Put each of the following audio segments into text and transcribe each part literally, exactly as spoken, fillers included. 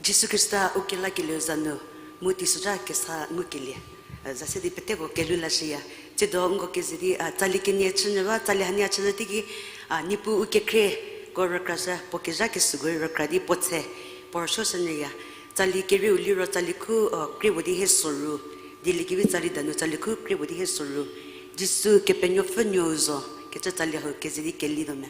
Jisu Khrista u kelakelieu za nu, mu teisozha kesa ngukelie, a, za se di peteko kelhou lashüya. Tsiedo nko keze di, a, tsali kenie chünyü ba, tsali hanie chünyü teiki, a, Niepuu u kekhreko rükrashü, puo kezha kesüko rükra di puo tshe, puo rüsuoshünyüya. Tsali kerieu liro tsali khu, a, krie puo di hie soru, dieliekevi tsali danu tsali khu krie puo di hie soru. Jisu Kepenuopfü nuou zo, kecü tsali hau keze di kelituo me.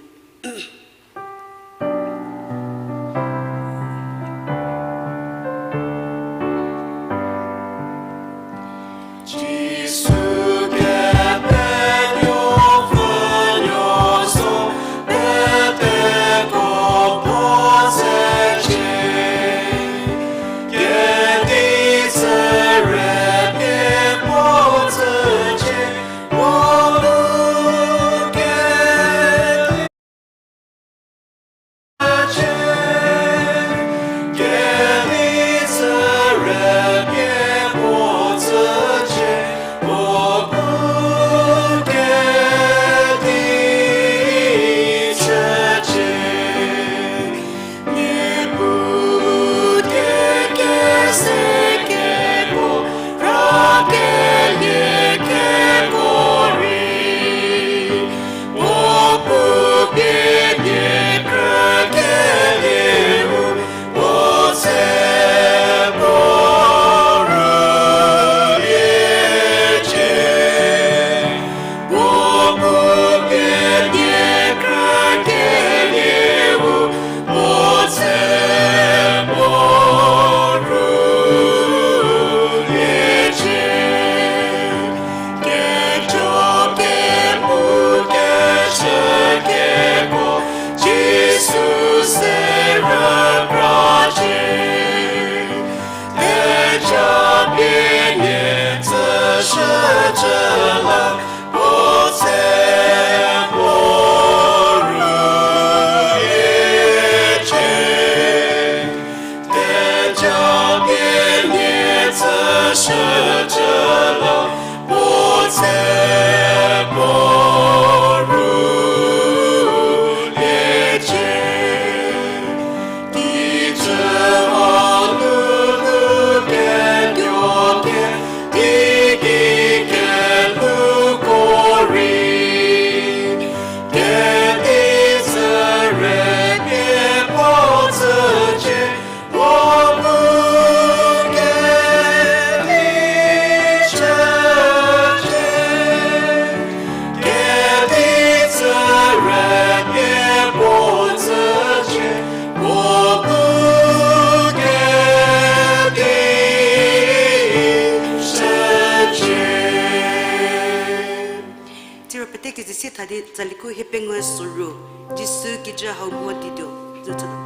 Siro pete keze sie tha di tsali khu hie pengou soru, Jisu kijü hau mo dituo, zü chütuo.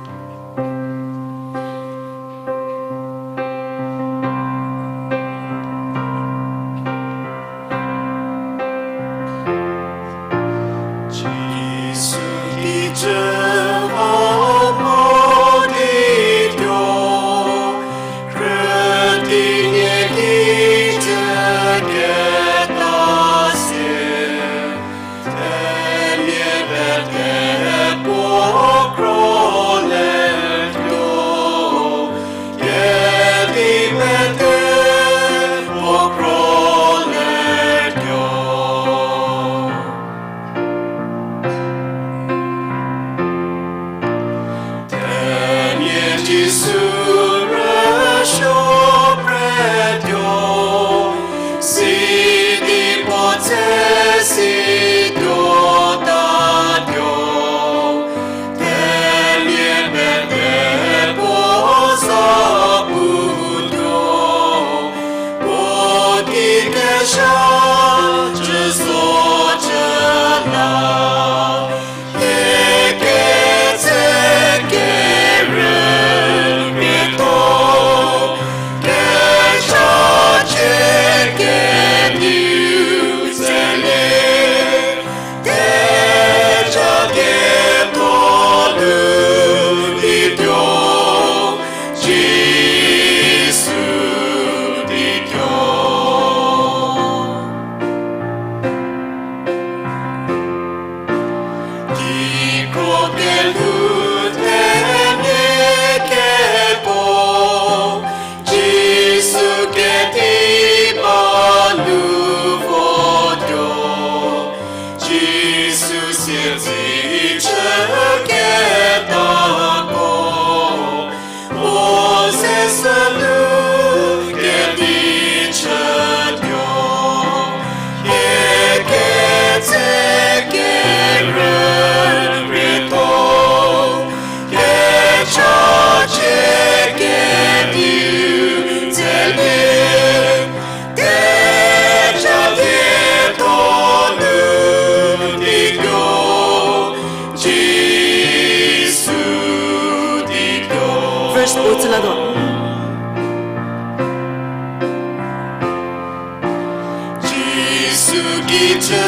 Jisu kijü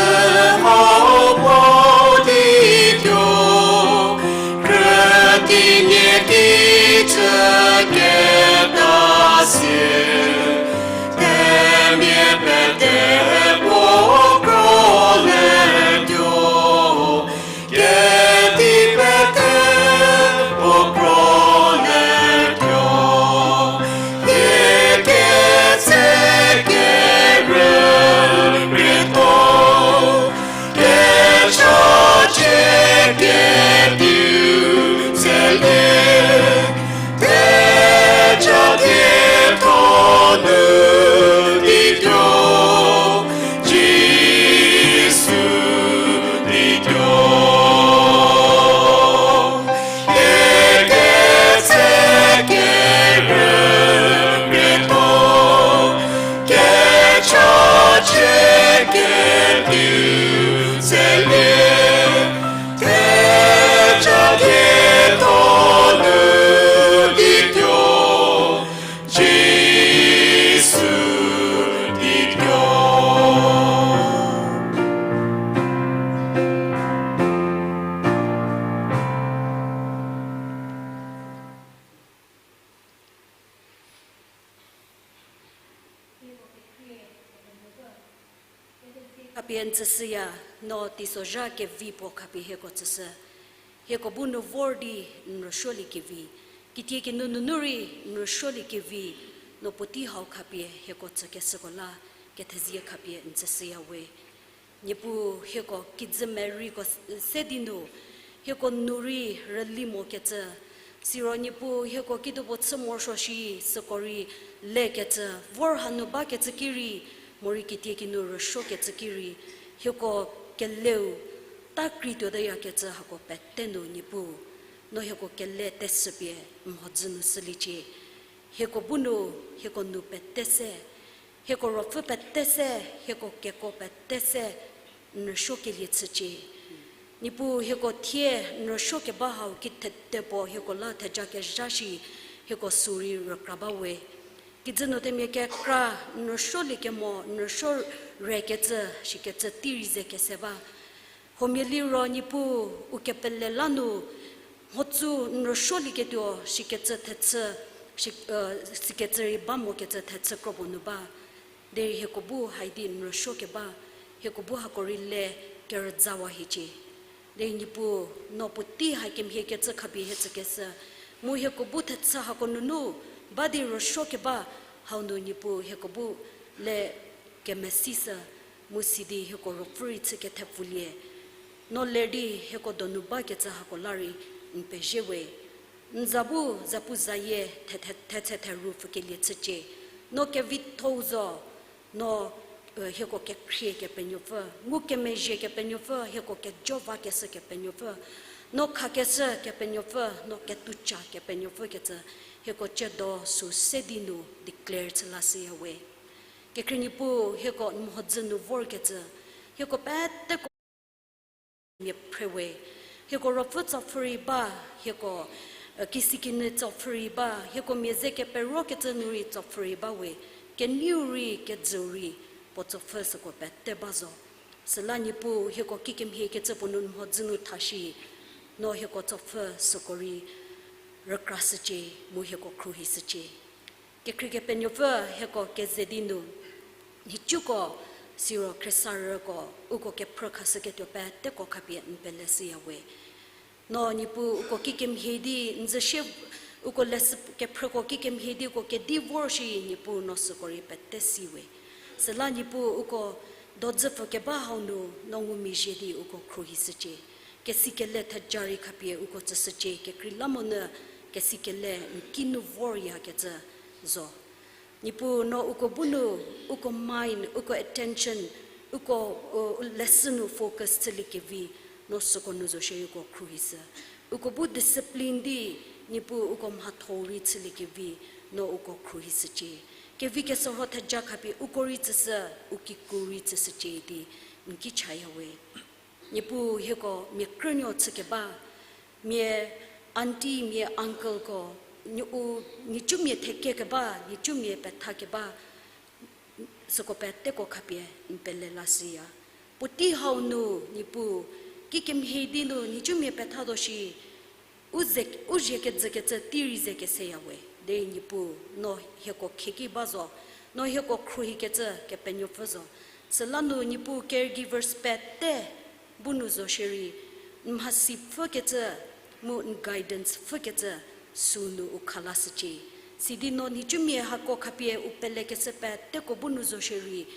hau mo di tuo, krüti nie kijü keta sie, themia pete puo kro ler tuo. Kedi pete puo kro ler tuo, hie ketse kerükrietho, kechacie kediu zelie, theja dietho nu di tuo, Jisu di tuo. Hie ketse kerükrietho, kechacie kediu zelie, theja dietho nu di tuo, Jisu di tuo. Khapie n tsüshüya, no teisozha kevi puo khapie hieko tsüshü. Hieko bu nu vor di n rüsuoliekevi, kitiekinu nunu rei n rüsuoliekevi, no puotei hau khapie hieko tsükeshüko la kethezie khapie n tsüshüya we. Niepuu hieko kijü meriko se di nu, hieko nu rei rüli mokecü. Siro Niepuu hieko kidopuo chü morosuo shi süko rei lekecü, vor hanu bakecü ki rei, morei kitiekinu rüsuokecü ki rei, hieko keleu ta kreituoteyakecü hako pete nu Niepuu, no hieko kele teshüpie n mhodzü nu shüliecie. Hieko bu nu, hieko nu pete se, hieko ruopfü pete se, hieko keko pete se, n rüsuokelie chücie. Niepuu hieko thie n rüsuokeba hau ki thedepuo hieko la theja kezha shi, hieko sü rei rükra ba we. Kijü nu themia kekra n rüsuoliekemo, n rüsuo rekecü shikecü tei rei ze kese ba. Huomia liro Niepuu u kepele la nu, mhodzü n rüsuolieketuo shikecü thechü, shi, e, sikecü rei ba mokecü thechü kropuo nu ba. Derei hieko bu haidi n rüsuokeba, hieko bu hako rei le kerüzawa hiecie. Derei Niepuu, no puotei ha kemhiekecü khapie hie tsükeshü, mu hieko bu thechü hako nunu ba di rüsuokeba hau nu Niepuu hieko bu le kemesishü, mu sidi hieko ruopfü rei chü kethepfulie. No ler di hieko donu bakecü hako la rei n pezie we. N za bu zapuzayie the, the, thetse theru pfükelie chücie. No kevithou zo, no, e, hieko kekhrie Kepenuopfü, ngukemezhie Kepenuopfü, hieko kejo vakeshü Kepenuopfü, no khakeshü Kepenuopfü, no ketoucha Kepenuopfü kecü, hieko ciedo sü se di nu declare chü lashüya we. Kekhrie Niepuu hieko n mhodzü nu vorkecü, hieko peteko mia phre we, hieko ruopfü tsopfhü rei ba, hieko, e, kisikinü tsopfhü rei ba, hieko mia ze keperokecü nu rei tsopfhü rei ba we, kenieu rei kejüu rei puo tsopfhü süko pete ba zo. Süla Niepuu hieko kikemhiekecü puo nu n mhodzü nu tha shi, no hieko tsopfhü süko rei rükrashücie, mu hieko khruohishücie. Kekhrie Kepenuopfü hieko keze di nu, nhicuko, siro khriesarüko, uko kephrü khashüketuo peteko khapie n peleshüya we. No Niepuu uko kikemhie di n zhüshie, uko leshü kephrüko kikemhie di uko kedi vor shi Niepuu no süko rei pete si we. Süla Niepuu uko dodzüpfü keba hau nu no ngumezhie di uko khruohishücie. Kesikele theja rei khapie uko tsüshücie, kekreilamonyü kesikele n kinu voryakecü zo. Niepuu no uko bu nu, uko mind, uko attention, uko, u, leshü nu focus chüliekevi, no süko nu zo shierei uko khruohishü. Uko bu discipline di, Niepuu uko mhatho rei chüliekevi, no uko khruohishücie. Kevi kesorho theja khapie uko rei tsüshü, u kikru rei tsüshücie di n ki chaya we. Niepuu hieko mia krünuo chükeba, mia aunty, mia uncleko, N-, u, nhicumia thekekeba, nhicumia pethakeba, süko peteko khapie n pele lashüya. Puotei hau nu, Niepuu, kikemhie di nu nhicumia pethatuo shi, u ze, u zhie kejükecü tei rei ze keseya we. Derei Niepuu, no hieko khieki ba zo, no hieko khruohikecü Kepenuopfü zo. Süla nu Niepuu caregivers pete bu nu zo shierei, n mhasi pfhükecü, mu n guidance pfhükecü, sünu u kha lashücie. Sidi no nhicumia hako khapie u pelekeshü peteko bu nu zo shierei,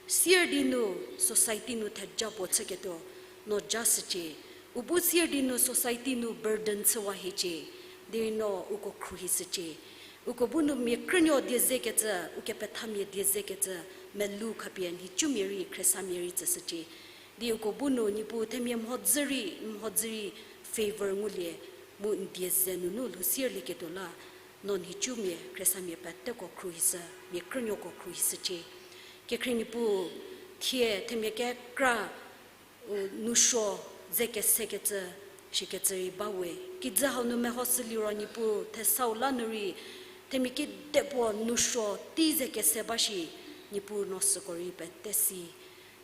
sier di nu society nu theja puo chüketuo, no ja shücie. U bu sier di nu society nu burden chüwa hiecie. Derei no uko khruohishücie. Uko bu nu mia krünuo die zekecü, ukepethamia die zekecü, melou khapie nhicumia rei, khrisamia rei tsüshücie. Di uko bu nu Niepuu themia mhodzü rei, mhodzü rei favor ngulie, mu n die ze nunu lhou sierlieketuo la, no nhicumia, khrisamia peteko khruohishü, mia krünuoko khruohishücie. Kekhrie Niepuu, thie themia kekra u nousuo ze kesekecü, shikecü rei ba we. Kijü hau nu mehoshü liro Niepuu thesau la nu rei, themia kidepuo nousuo tei ze kese ba shi, Niepuu no süko rei pete si.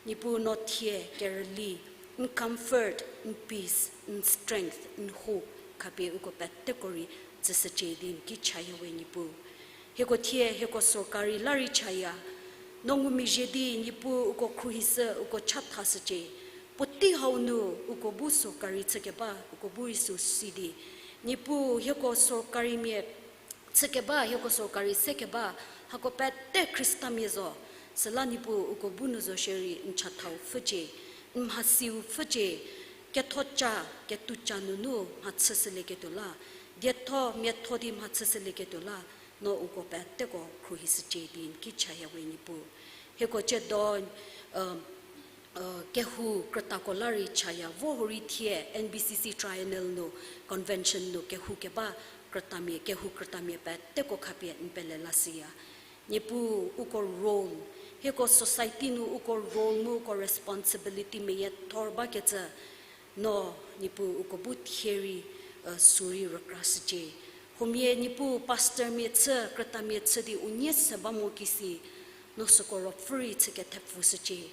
Niepuu no thie kerüli, n comfort, n peace, n strength, n hope khapie uko peteko rei tsüshücie di n ki chaya we Niepuu. Hieko thie, hieko sorkari la rei chaya. No ngumezhie di Niepuu uko khruohishü, uko chathashücie. Puotei hau nu uko bu sorkari chükeba, uko bu rei sü si di, Niepuu hieko sorkarimia chükeba, hieko sorkari sekeba, hako pete khristamia zo. Süla Niepuu uko bu nu zo shierei n chathau pfhücie, n mhasiu pfhücie, kethoca, ketouca nunu mhachüshülieketuo la, dietho miatho di mhachüshülieketuo la, no uko peteko khruohishücie di n ki chaya we Niepuu. Hieko ciedo, kehou krütako la rei chaya, vo hurei thie N B C C triennial nu, convention nu kehou keba krütamia, kehou krütamia peteko khapie n pele lashüya. Niepuu uko role, hieko society nu uko role mu uko responsibility meyie thor bakecü, no Niepuu uko bu thie rei, sü rei rükrashücie. Huomia Niepuu pastormia chü, krütamia chü di unie se ba mo kisi, no süko ruopfü rei chü kethepfushücie.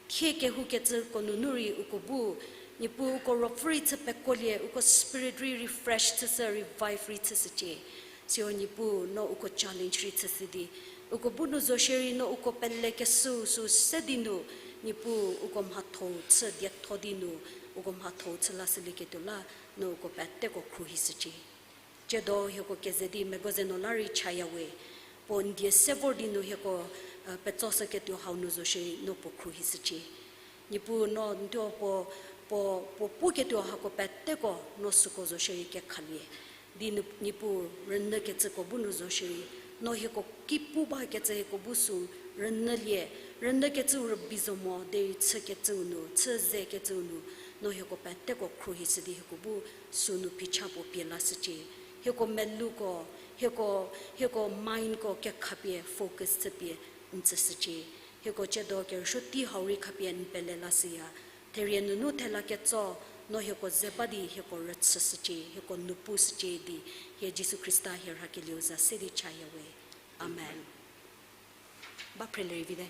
Thie kehoukecüko nunu rei uko bu, Niepuu uko ruopfü rei chü pekolie, uko spirit rei refresh chüshü, revive rei chüshücie. Siro Niepuu no uko challenge rei chüshü di, uko bu nu zo shierei no uko pelekeshüu sü se di nu, Niepuu uko mhatho-u chü dietho di nu, uko mhatho-u chü lashülieketuo la, no uko peteko khruohishücie. Ciedo hieko keze di megoze no la rei chaya we, puo n die se vor di nu hieko, petsoshüketuo hau nu zo shierei no puo khruohishücie. Niepuu no n thuo puo, puo, puo puketuo hako peteko no süko zo shierei kekhalie. Di nu, Niepuu rünyükecüko bu nu zo shierei, no hieko ki pu bakecü hieko bu sü rünyülie, rünyükecüu rübei zo mo derei chükecüu nu, chü zekecüu nu, no hieko peteko khruohishü di hieko bu sünu phicha puo pie lashücie. Hieko melouko, hieko, hieko mindko kekhapie focus chüpie n tsüshücie. Hieko ciedo kerüsuo tei hau rei khapie n pele lashüya. Therie nunu thela ketso, no hieko ze ba di hieko rüchüshücie, hieko nu pushücie di, hie Jisu Khrista hie rhakelieu za se di chaya we. Amen. Ba phrelie rei vite.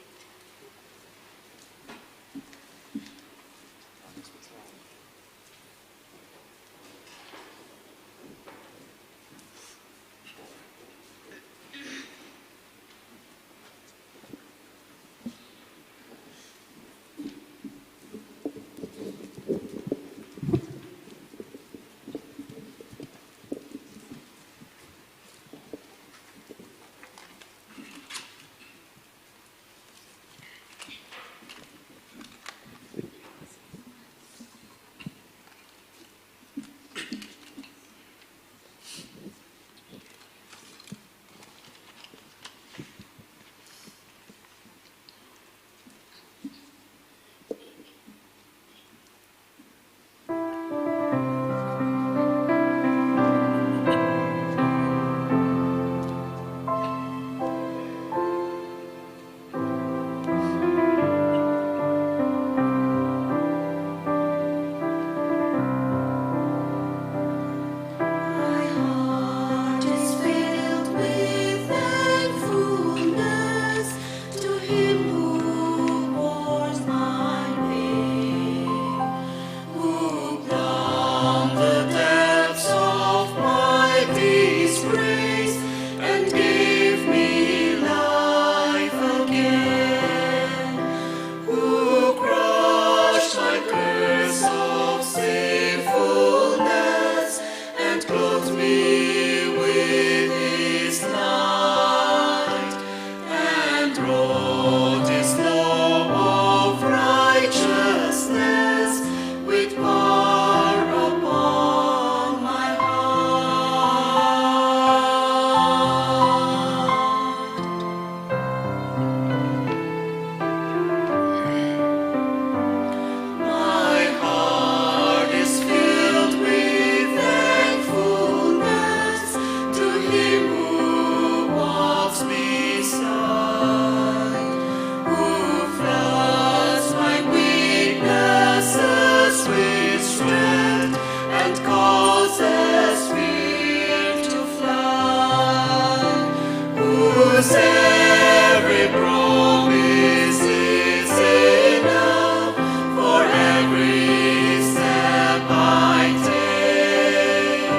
Every promise is enough for every step I take,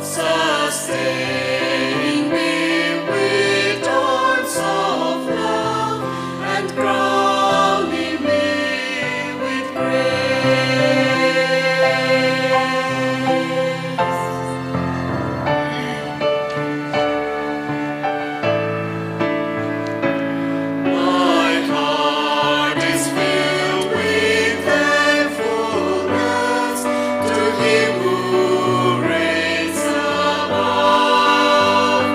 sustaining me with thorns of love and crowning me with grace. My heart is filled with thankfulness to Him who reigns above,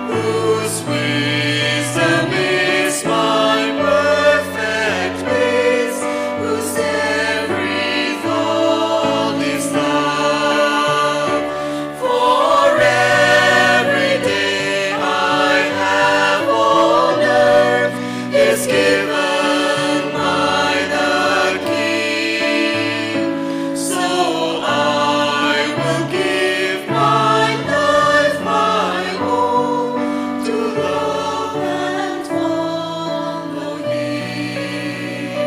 whose wisdom is my perfect peace, whose every thought is love. For every day I have on earth is given by the King. So I will give my life, my all, to love and follow Him.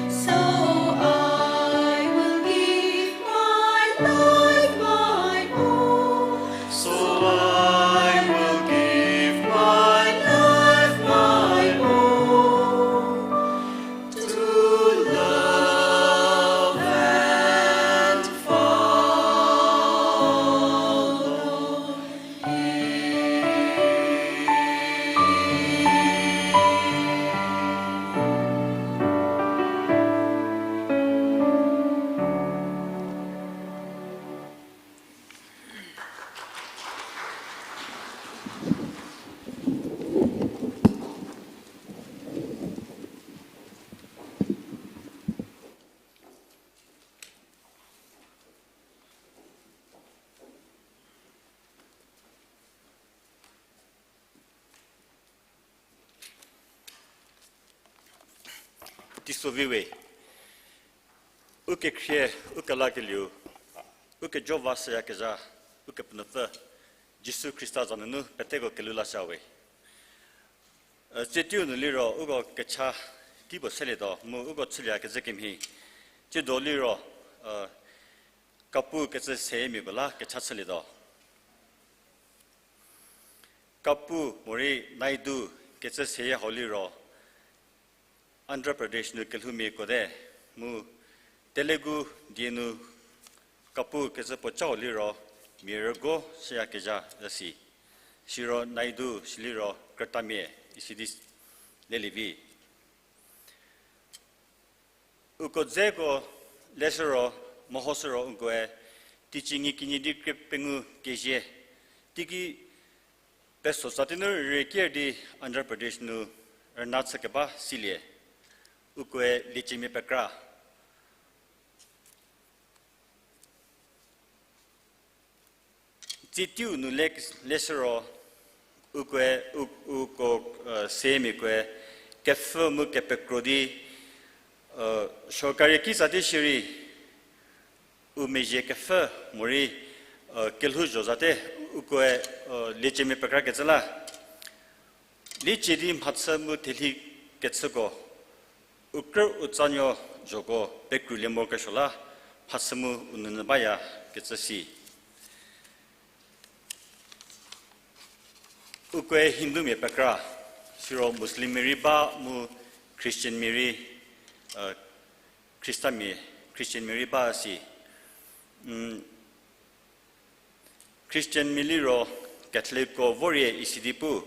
So I will give my life, my all. So I will give my life, my all, to love and follow Him. Teiso vi we, ukekhrie, ukelakelieu, ukejo va shüyakezha, Ukepenuopfü Jisu Khrista za nunu peteko kelhou lashüya we. Tsie teiu nu liro uko kecha tei puo selietuo mu uko chülieyakezhü kemhie, tsiedo liro, kapu kecü seyimiako la kecha chülietuo. Kapu morei Naidu kecü seyie hau liro Andhra Pradesh nu kelhoumiako te, mu Telugu die nu kapu kecü puo cau liro mia rügo shüyakezha üsi. Siro Naidu siliro krütamia isi di lelie vi. Uko dzeko leshü ro, mehoshü ro ukoe teicie nyi kenie di krie pengou kezie, teiki peso tsa tei nu rükier di Andhra Pradesh nu rüna chükeba silie. Ukoe lieciemia pekra. Tsie teiu nu le, leshü ro, ukoe, u, uko, seyimiakoe kepfhü mu kepekro di, sorkari kitsa di shierei, u mezhie kepfhü morei, kelhouzho zate, ukoe, lieciemia pekrakecü la. Liecie di mhachü mu thelhi kechüko, u krü u tsanuo zhoko pekrulie morokesuo la, mhachü mu u nounyü baya kecü si. Ukoe Hindumia pekra, siro Muslimmia rei ba mu Christianmia rei, Khristamia, Christianmia rei ba si. Christianmia liro Catholicko vorie isi di pu,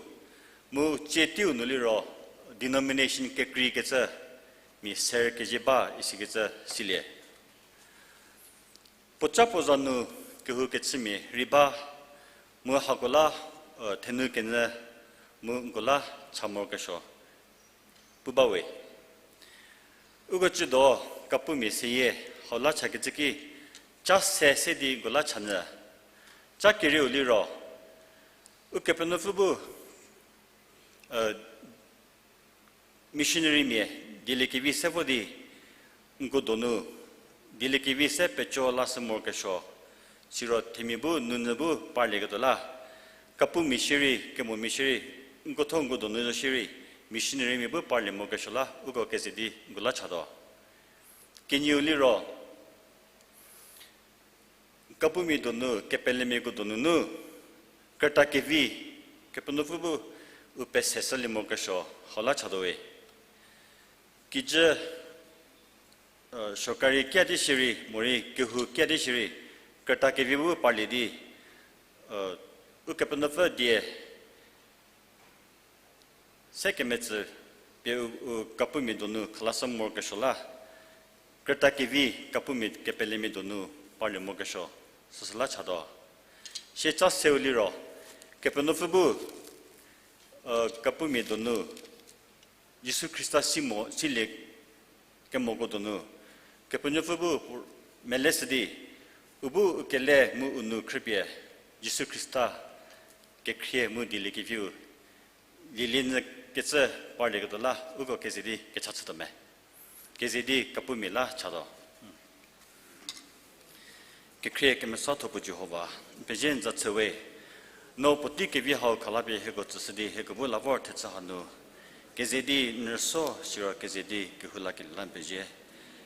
mu tsie teiu nu liro denomination kekreikecü mia ser kezie ba isikecü silie. Puoca puo za nu kehou kechümia rei ba, mu hako la, thenu kenyü, mu nko la cha morokesuo pu ba we. Uko cüdo kapumia seyie hau la chakecü ki, ca se se di nko la chanyü. Ca kerieu liro, Ukepenuopfü bu, missionarymia dieliekevi se vo di, nko donu dieliekevi se peco lashü morokesuo, siro themia bu nounyü bu parlieketuo la, kapumia shierei, kemomia shierei, N kuotho ngu donu zo shierei, missionarymia bu parlie mokesuo la uko keze di ngu la chatuo. Kenieu liro, kapumia donu, kepelemiako donunu, krüta kevi, Kepenuopfü bu u peseshülie mokesuo hau la chatuowe. Kijü, sorkari kiadi shierei, morei kehou kiadi shierei, krüta kevi bu parlie di, Ukepenuopfü die se kemetsü pie u, u kapumia donu khalashü morokesuo la, krüta kevi kapumia kepelemia donu parlie mokesuo süsü la chatuo. Sieca seu liro, Kepenuopfü bu, kapumia donu Jisu Khrista si mo, silie kemoko donu, Kepenuopfü bu meleshü di, u bu u kele mu u nu khrüpie, Jisu Khrista kekhrie mu dieliekeviu lielie nyü kecü parlieketuo la uko keze di kecha chütuo me. Keze di kapumia la chatuo. Kekhrie kemesatho puo Jihova, n pezie n za chüwe. No puotei kevi hau khalapie hieko tsüshü di hieko bu la vor thechü hanu, keze di n rüso siro keze di kehou lakelie la n pezie.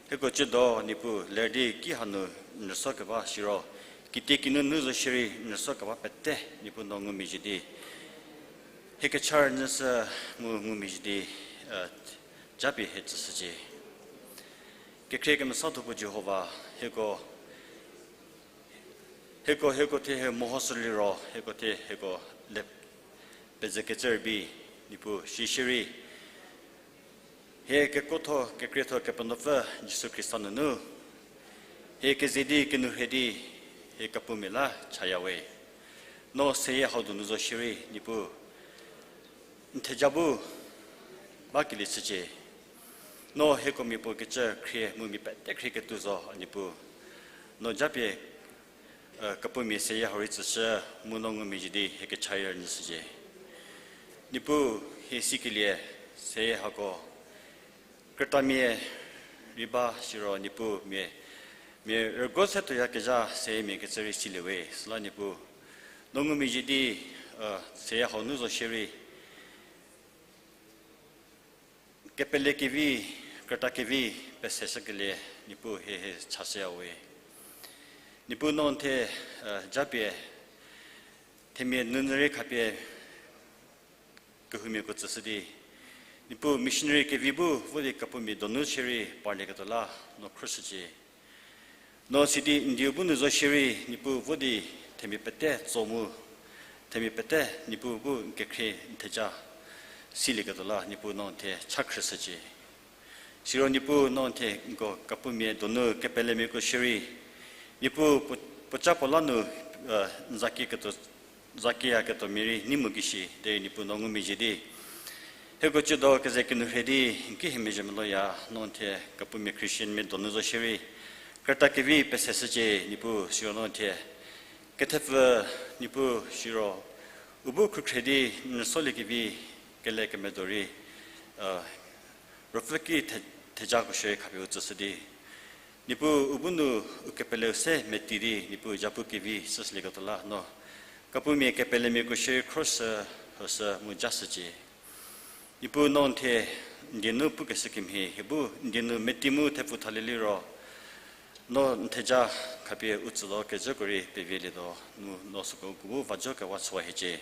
Hieko ciedo Niepuu ler di ki hanu n rüso keba siro, kitiekinu nu zo shierei n rüso keba pete Niepuu no ngumezhie di, hie kechar nyüshü mu ngumezhie di, japie hie tsüshücie. Kekhrie kemesatho puo Jihova, hieko, hieko, hieko thie hie mehoshü liro hieko thie hieko le pezükecü rübei, Niepuu shi shierei hie kekuotho kekrietho Kepenuopfü Jisu Khrista nunu hie keze di kenourhei di hie kapumia la chayawe. No seyie hau donu zo shierei Niepuu n theja bu bakelie chücie. No hieko mia puo kecü khrie mu mia pete khrie ketuo zo, a Niepuu. No japie kapumia seyie hau rei tsüshü mu no ngumezhie di hie kechar nyüshücie. Niepuu, hie sikelie seyie hako krütamia rei ba siro Niepuu mia, mia rüguo se tuoyakezha seyie mia kecü rei silie we. Süla Niepuu, no ngumezhie di seyie hau nu zo shierei kepele kevi, krüta kevi peseshükelie Niepuu hie hie chashüyawe. Niepuu no n the japie themia nunu rei khapie kehoumiako tsüshü di, Niepuu missionary kevi bu vo di kapumia donu shierei parlieketuo la no khrüshücie. No sidi n dieu bu nu zo shierei Niepuu vo di themia pete tso mu, themia pete Niepuu bu n kekhrie n theja silieketuo la Niepuu no n the cha khrüshücie. Siro Niepuu no n the nko kapumia donu kepelemiako shierei Niepuu puo, puoca puo la nu n za kieketuo, za kieyaketuo mia rei nei mo ki shi derei Niepuu no ngumezhie di hieko ciedo keze kenourhei di n ki hie mezhie meloya. No n the kapumia Christianmia donu zo shierei krüta kevi peseshücie Niepuu. Siro no n the kethepfü Niepuu siro u bu khrükhrie di n rüsoliekevi kele kemedo rei Ruopfü ki the, thejako shierei khapie u tsüshü di, Niepuu u bu nu u kepeleu se meti di Niepuu japu kevi süshülieketuo la no kapumia kepelemiako shierei khrüshü, hüshü mu jashücie. Niepuu no n the n die nu pukeshü kemhie hie bu n die nu meti mu thepfu thalie liro no n theja khapie u tsülo kezhüko rei pevielietuo mu no süko uko bu vajo kewa chüwa hiecie.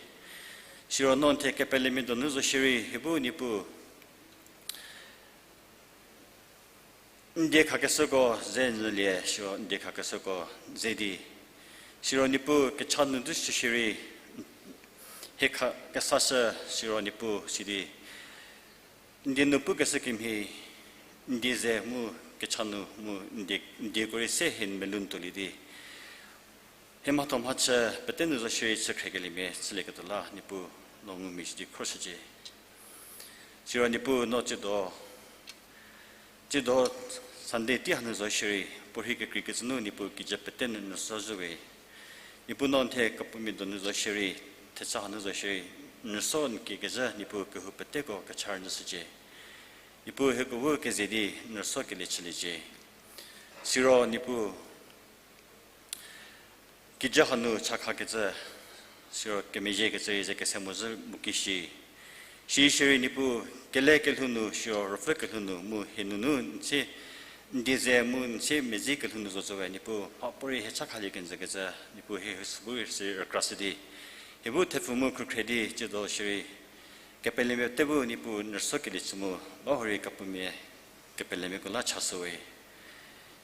Siro no n the kepelemia donu zo shierei hie bu Niepuu n die khakeshüko ze nyülie siro n die khakeshüko ze di, siro Niepuu kecha nu du shü shierei hie kha kesashü siro Niepuu sidi n die nu pukeshü kemhie n die ze mu kecha nu mu n die, n dieko rei se hie melou tuolie di hie mhatho mhachü pete nu zo shierei chükhriekelie mia chülieketuo la Niepuu no ngumezhie di khrüshücie. Siro Niepuu no tsiedo, tsiedo Sunday tei hanu zo shierei puorhi kekreikecü nu Niepuu kijü pete nu n rüso zhüwe. Niepuu no n the kapumia donu zo shierei, thechü hanu zo shierei n rüso n kiekezhü Niepuu kehou peteko kecha nyüshücie. Niepuu hieko bu keze di n rüsokelie chüliecie. Siro Niepuu kijü hanu chakhakecü, siro kemezhiekecü rei ze kese mozhü mu ki shi. Shi shierei Niepuu, kele kelhou nu, siro ruopfü kelhou nu, mu hie nunu n sie, n die ze mu n sie medzi kelhou nu zo zowe, Niepuu, mhapuorei hie cha khalie kenjükecü, Niepuu hie sübu rei si rükrashü di. Hie bu thepfu mu khrükhre di, tsiedo shierei, kepelemia te bu Niepuu n rüsuokelie chü mu, ba hurei kephoumia kepelemiako la chashüwe.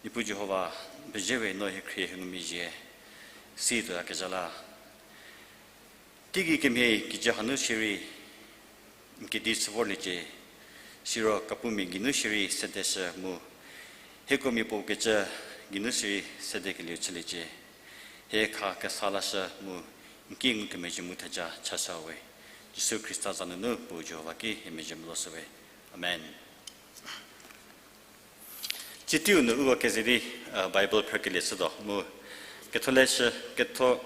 Niepuu Jihova, pezie we no hie khrie hie ngumezhie, si tuoyakezha la. Teigei kemhie kijü hanu shierei, n kedi chü vorliecie, siro kephoumia geinu shierei sedeshü mu, hieko mia puo kecü geinu shierei sedekelieu chüliecie, hie kha kesa lashü mu, n ki ngukemezhie mu theja chashüwe. Jisu Khrista za nunu Puo Jihova ki hie mezhie melou shüwe. Amen. Tsitiu nu uko keze di, uh, Bible phrükelie chütuo mu, ketho leshü, ketho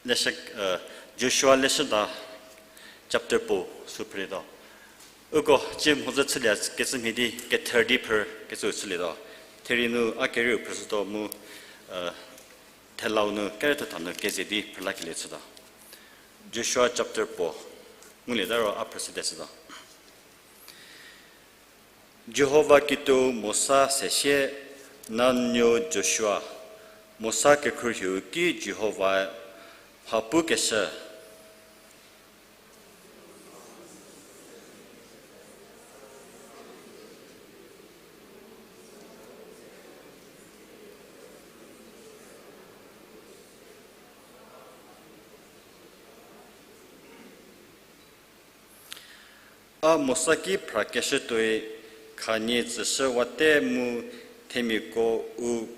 leshü, uh, Joshua leshüda chapter puo sü phrülietuo. Uko tsie mhodzü chülie kecü mhie di kether di phrü kecü chülietuo. Therie nu a kerieu phrüshütuo mu, uh, thelau nu kerethetha nu keze di phrülakelie chütuo. Joshua chapter puo, ngulieta ro a phrüshüte chütuo. Jihova kituou Mosa sesie, Nun nuo Joshua, Mosa kekhruohiu ki Jihova mha pukeshü. A Mosa ki phrakeshütuoi khanie tsüshüwate mu themiako u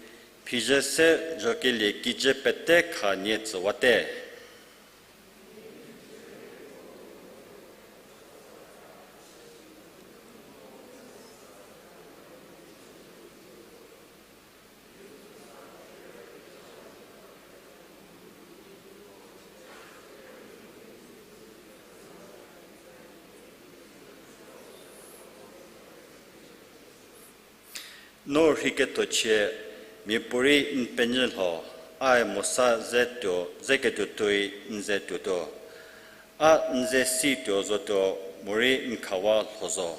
phizhü se zhokelie kijü pete khanie tsüwate. No rheiketuo chie, miapuorei n penyü lho, ae Mosa ze tuo, ze ketuo tuoi n ze tuotuo. A n ze si tuo zotuo, morei n khawa lho zo.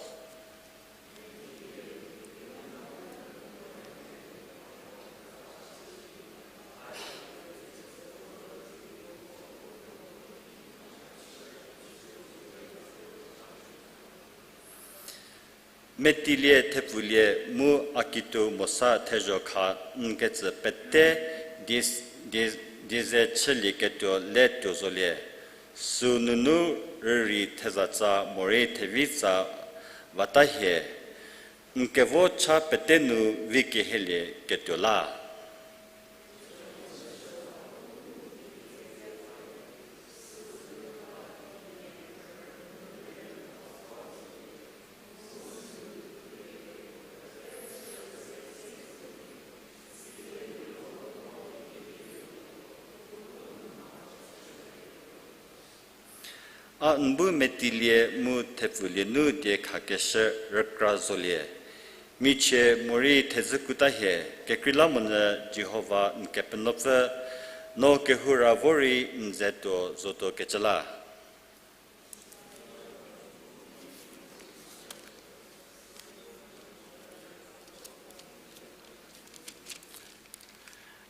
Metilie thepfulie mu a kituou Mosa thezho kha n ketsü pete die, die, die ze chülieketuo le tuo zolie. Sünunu rürei thezatsa morei thevitsa vata hie, n kevo cha pete nu vi kehelieketuo la. A n bu metilie mu thepfulie nu diekhakeshü rükra zolie. Michie morei thedzü kuta hie, kekreilamonyü Jihova n Kepenuopfü, no kehoura vorei n ze tuo zotuo kecü la.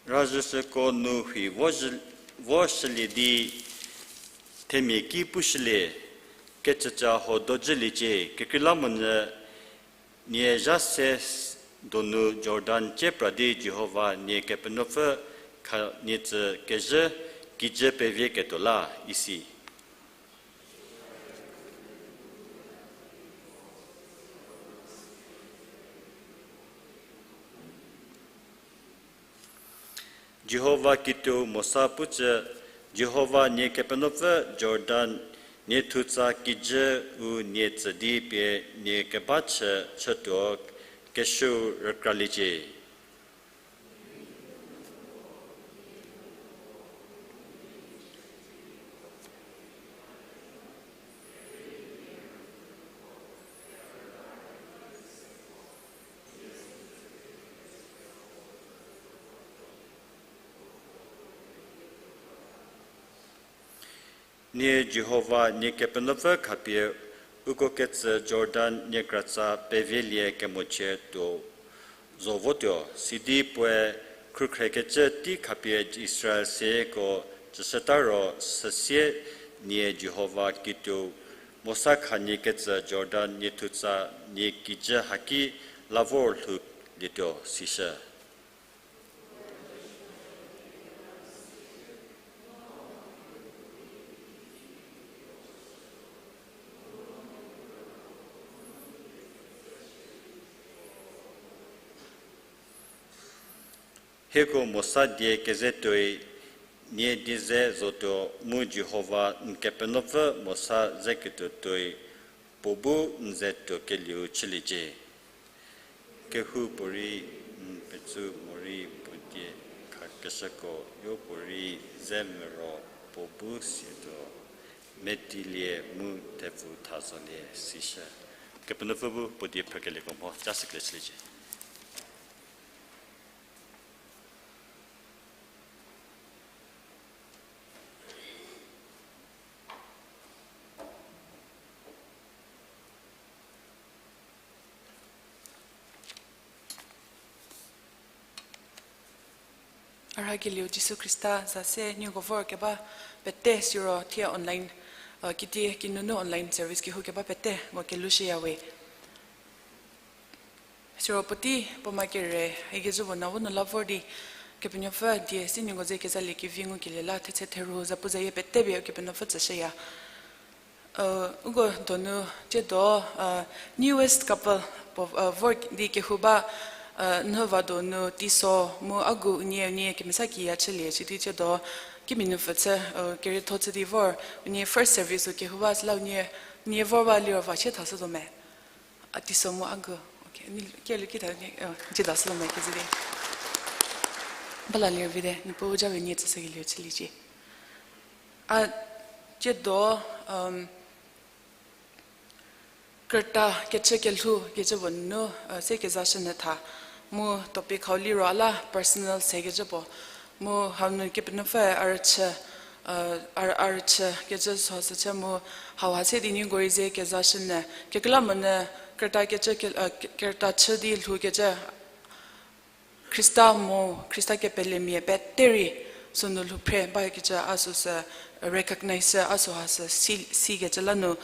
Razhüshüko nu rhei vo shülie di, themia ki pushülie, kecüca ho dojüliecie, kekreilamonyü nie zha se donu Jordan cie pra di Jihova nie Kepenuopfü khanie tsü kezhü kijü pevieketuo la, isi. Jihova kituou Mosa pucü, Jihova nie Kepenuopfü Jordan nie thutsa kijü u nie tsü di pie nie keba chü chütuo kesuou rükraliecie. Nie Jihova nie Kepenuopfü khapie Uko ketsü Jordan niekratsa pevielie kemochie tuo zo votuo, sidi puoe khrükhrekecü tei khapie Israel seyeko tsüshüta ro süsie nie Jihova kituo Mosa khanie ketsü Jordan niethutsa nie kijü haki la vor lhoulietuo sishü. Hieko Mosa die keze tuoi, nie die ze zotuo mu Jihova n Kepenuopfü Mosa zeketuo tuoi, puo bu n ze tuokelieu chüliecie. Kehoupuorei n petsü morei puo die khakeshüko yopuorei ze moro puo bu sietuo, metilie mu thepfu tha zolie sishü. Kepenuopfü bu puo die phrükelieko mho ca sükelie chüliecie. A rhakelieu Jisu Khrista za se nieko vor keba pete siro thie online, kiti kinunu online service kehou keba pete nko kelushüya we. Siro puotei puo ma kere ikecü puo na vo nu la vor di, Kepenuopfü die se nieko ze kezalie kevi ngukelie la thetse theru zapuzayie pete pie Kepenuopfü tsüshüya. Uko donu tiedo newest couple puo vor di kehou ba, nhüva donu teiso mu a gu unie unie kemesa kiya chülie sidi tiedo kimia nupfü chü kerietho chü di vor unie first service-u kehou ba süla unie, unie vor ba liro va sie thashütuo me. A teiso mu a gu. Kielie kita, cie thashütuo me kecü di. Bala liro vite, Niepuu ja we nie tsüshükelie chüliecie. A tiedo, krüta kechü kelhou kecü puo nunu se kezashünyü tha. Mu topic hau liro a la personal se kecü puo. Mu hau nu Kepenuopfü a rüchü, a rüchü kecü süsü chü mu hauha se di nieko rei ze kezashünyü. Kekreilamonyü krüta kecü, krüta chü di lhou kecü Khrista mu Khrista kepelemia pete rei sünu lhou phre bakecü a süsü recognize a süha sü si, sikecü la nu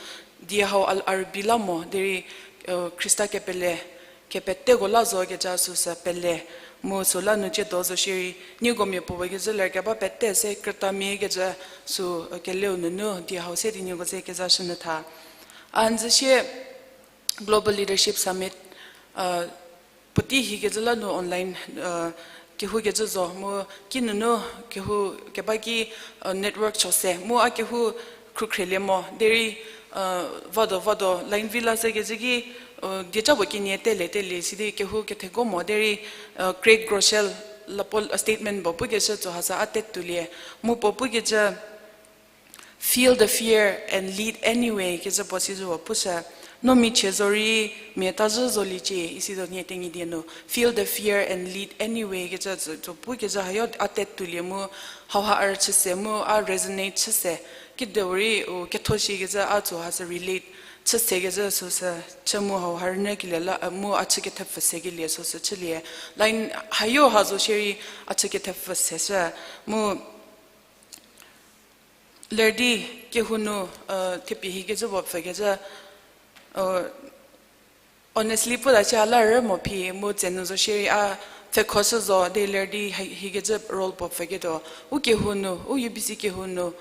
die hau a rübei la mo derei Khrista kepele kepeteko la zo kecü a süsü pele mu süla nu tiedo zo shierei nieko mia puo kecü ler keba pete se krütamia kecü sü keleu nunu die hau se di nieko ze kezashünyü tha. A n zü sie Global Leadership Summit puotei hikecü la nu online kehou kecü zo mu kinunu kehou keba ki network cho se mu a kehou khrükhrelie mo derei vado vado line vi la se kecü ki dieca puo kenie tele tele sidi kehou ketheko mo derei Craig Groeschel la puo statement puo pukecü tso ha sü a tetuolie mu puo pukecü Feel the fear and lead anyway kecü puo sizü puo pushü. No michie zorei mia tazhü zoliecie isi zo nie Tenyidie nu. Feel the fear and lead anyway kecü tso pukecü hayo a tetuolie mu hauha a rüchü se mu a resonate chü se. Kidiu rei u ketho shikecü a tso ha sü relate chü sekecü süsü chü mu hauha rünyükelie la mu a chü kethepfü sekelie süsü chülie. Line hayo ha zo shierei a chü kethepfü seshü mu ler di kehou nu thepie hikecü puo pfükecü honestly puta cie a la rü mo phi mu tsenu zo shierei a pfhekhoshü zo de ler di hikecü role puo pfüketuo. U kehou nu, u U B C kehou nu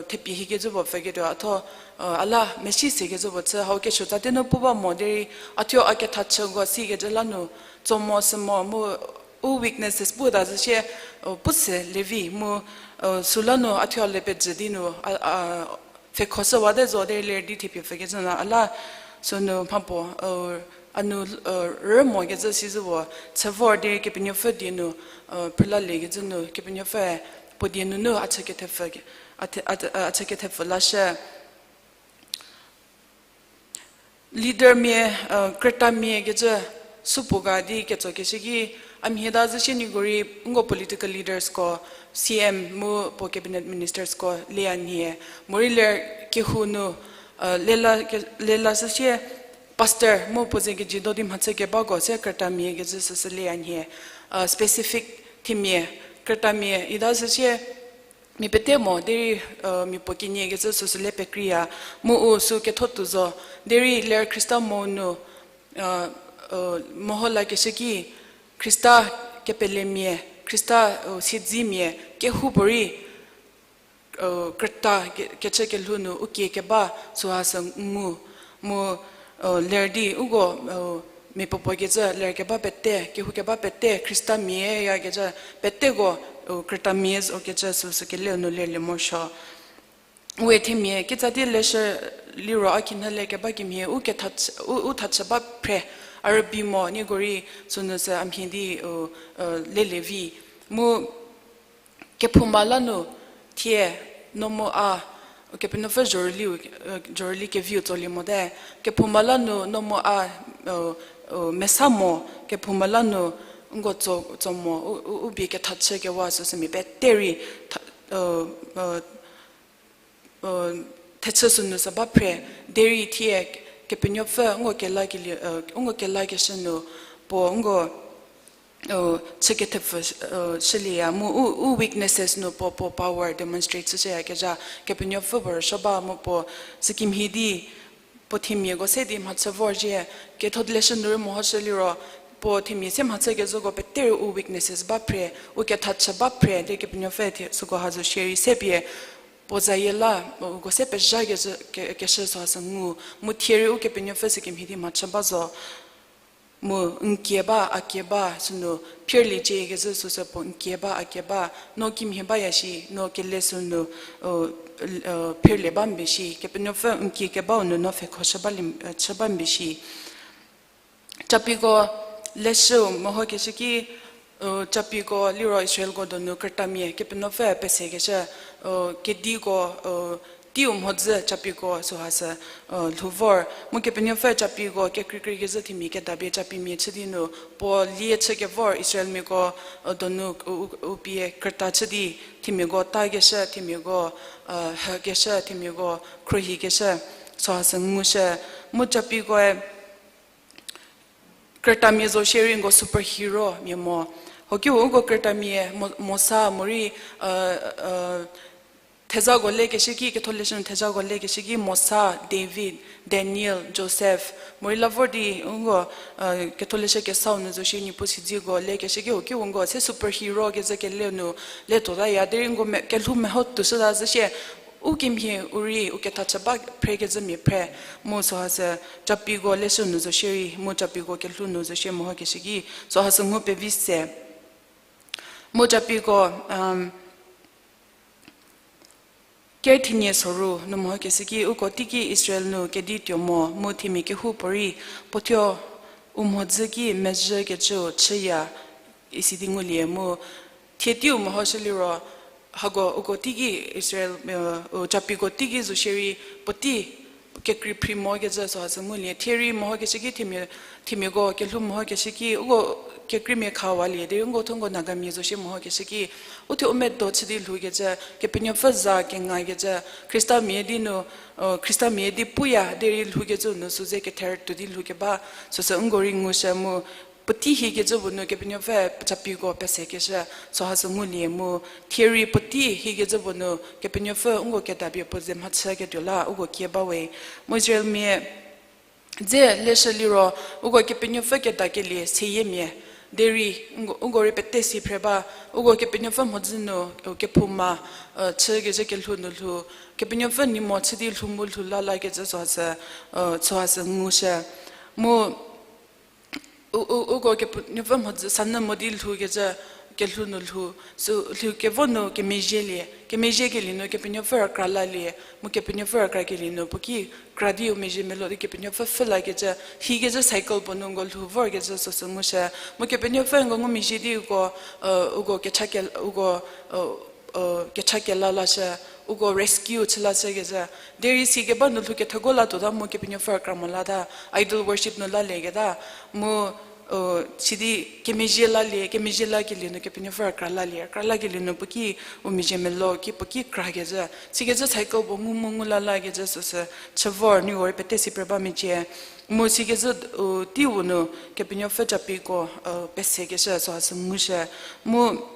thepie hikecü puo pfüketuo. A tho a la mesi sekecü puo chü hau kesuo tsatie nu pu ba mo derei a thuo a kethachüko sikecü la nu tso mo sü mo mu u weaknesses puta zü sie pu se levi mu süla nu a thuo le pejü di nu pfhekhoshüwate zo derei ler di thepie pfükecü nu a la sünu mhapuo a nu rü mokecü sizü puo chü vor derei Kepenuopfü die nu phrülalekecü nu Kepenuopfüe puo die nunu a chü kethepfü lashü. Leadermia, krütamia kecü supuo ga di ketsokeshü ki a mhie ta zü sie nieko rei nko political leadersko, C M mu puo cabinet ministersko leya nhie. Morei ler kehou nu Lela, lela süsie pastor mu puo ze keji do di mhachü kebako se krütamia kecü süsü leya nhie. Specific themia, krütamia ita süsie mia pete mo derei mia puo kenie kecü süsü le pekreiya, mu u sü ketho tuo zo, derei ler Khrista mo nu meho lakeshü ki Khrista kepelemia, Khrista siedzemia kehoupuorei krüta kechü kelhou nu u kie keba süha sü ngu, mu ler di uko mia puopuo kecü ler keba pete, kehou keba pete, Khristamia yakecü peteko krütamia zo kecü süsü keleu nu lelie morosuo. We themia kitsa di leshü liro a khinhie le keba kemhie u thachü ba phre, a rübei mo nieko rei sünu sü a mhie di lelie vi. Mu kephouma la nu thie no mu a, Kepenuopfü zhorüliu, zhorüli keviu tsolie mote. Kephouma la nu no mu a mesa mo, kephouma la nu nko tso, tso mo, u bie kethachü kewa süsü mia pete rei thechü sünu sü ba phre, derei thie Kepenuopfü nko kela kelie, nko kelakeshü nu puo nko chü kethepfü shülieya mu u weaknesses nu puo, puo power demonstrate chüshüyakezha Kepenuopfü puo rüsuo ba mu puo sükemhie di puo themiako se di mhachü vorzhie. Ketholeshü nu rei mehoshü liro puo themia se mhachü kezhüko pete rei u weaknesses ba phre, u kethachü ba phre di Kepenuopfü thie süko ha zo shierei se pie puo zayie la uko se pezha keshü süha sü ngu, mu thie rei Ukepenuopfü sükemhie di mhachü ba zo. Mu n kie ba, a kie ba sünu phirliecie kecü süsü puo n kie ba, a kie ba, no kimhie baya shi, no kele sünu phirlie ba mbi shi, Kepenuopfü n kie kebau nu no pfhekho chü ba mbi shi. Capiko leshüu mehokeshü ki, Capiko liro Israelko donu krütamia Kepenuopfü pesekeshü, kediko teiu mhodzü Capiko süha sü lhou vor. Mu Kepenuopfü Capiko kekreikreikecü themia kedapie Capimia chü di nu puo lie chü kevor Israelmiako donu u pie krüta chü di themiako takeshü, themiako hükeshü, themiako khruohikeshü süha sü ngushü. Mu Capikoe krütamia zo shierei nko superhero mia mo. Hokiu uko krütamia Mosa morei thezako lekeshü ki, Ketholeshü nu thezako lekeshü ki Mosa, David, Daniel, Joseph morei la vor di uko Ketholeshü kesau nu zo shie Niepuu siedzeko lekeshü ki hokiu nko se superhero kecü kele nu le tuotaya derei nko kelhou meho tuoshüta zhü shie u kemhie u rei u kethachü ba phre kecü mia phre. Mu süha sü Capiko leshü nu zo shierei mu Capiko kelhou nu zo shie mehokeshü ki süha sü ngu pevi se. Mu Capiko ker thinie soru nu mehokeshü ki uko teiki Israel nu kedi tuo mo mu themia kehoupuorei puo thuo u mhodzü ki mezhükecüu chüya isi di ngulie mu thie teiu mehoshü liro hako uko teiki Israel, Capiko teiki zo shierei puotei kekrei phri mokecü süha sü ngulie. Thie rei mehokeshü ki themia, themiako kelhou mehokeshü ki uko kekreimia khawalie derei nko thuo nko Nagamia zo shie mehokeshü ki u thuo u medo chü di lhoukecü, Kepenuopfü za kengakecü, Khristamia di nu, Khristamia di puya derei lhoukecü nu sü ze kether tuo di lhoukeba süsü nko rei ngushü mu puotei hikecü puo nu Kepenuopfü Capiko pesekeshü süha sü ngulie mu thie rei puotei hikecü puo nu Kepenuopfü nko kedapie puo ze mhachüketuo la uko kie bawe. Mu Israelmia dze leshü liro uko Kepenuopfü kedakelie seyiemia derei uko rei pete si phre ba, uko Kepenuopfü mhodzü nu kephouma chükezhü kelhou nu lhou, Kepenuopfü nei mo chü di lhou mu lhou la lakecü süha sü, süha sü ngushü. Mu uko Kepenuopfü mhodzü sanyü mo di lhoukecü kelhou nu lhou, sü lhou kevo nu kemezhielie, kemezhiekelie nu Kepenuopfü rükra lalie, mu Kepenuopfü rükrakelie nu puo ki kra di u mezhie melo di Kepenuopfü pfhü lakecü, hikecü cycle puo nu nko lhou vorkecü süsü ngushü. Mu Kepenuopfü nko ngumezhie di uko, uko kecha ke, uko kecha kela lashü, uko rescue chü lashükecü. Derei sikeba nu lhou kethako la tuota mu Kepenuopfü rükra mo lata, idol worship nu lalieketa, mu sidi kemezhie lalie, kemezhie lakelie nu Kepenuopfü rükra lalie, rükra lakelie nu puo ki u mezhie melo ki puo ki krakezhü. Sikecü cycle puo ngu mu ngu la lakezhü süsü chü vor, nieko rei pete si pre ba mecie. Mu sikecü, u, teiu nu Kepenuopfü Japiko, u, pesekeshü süha sü ngushü. Mu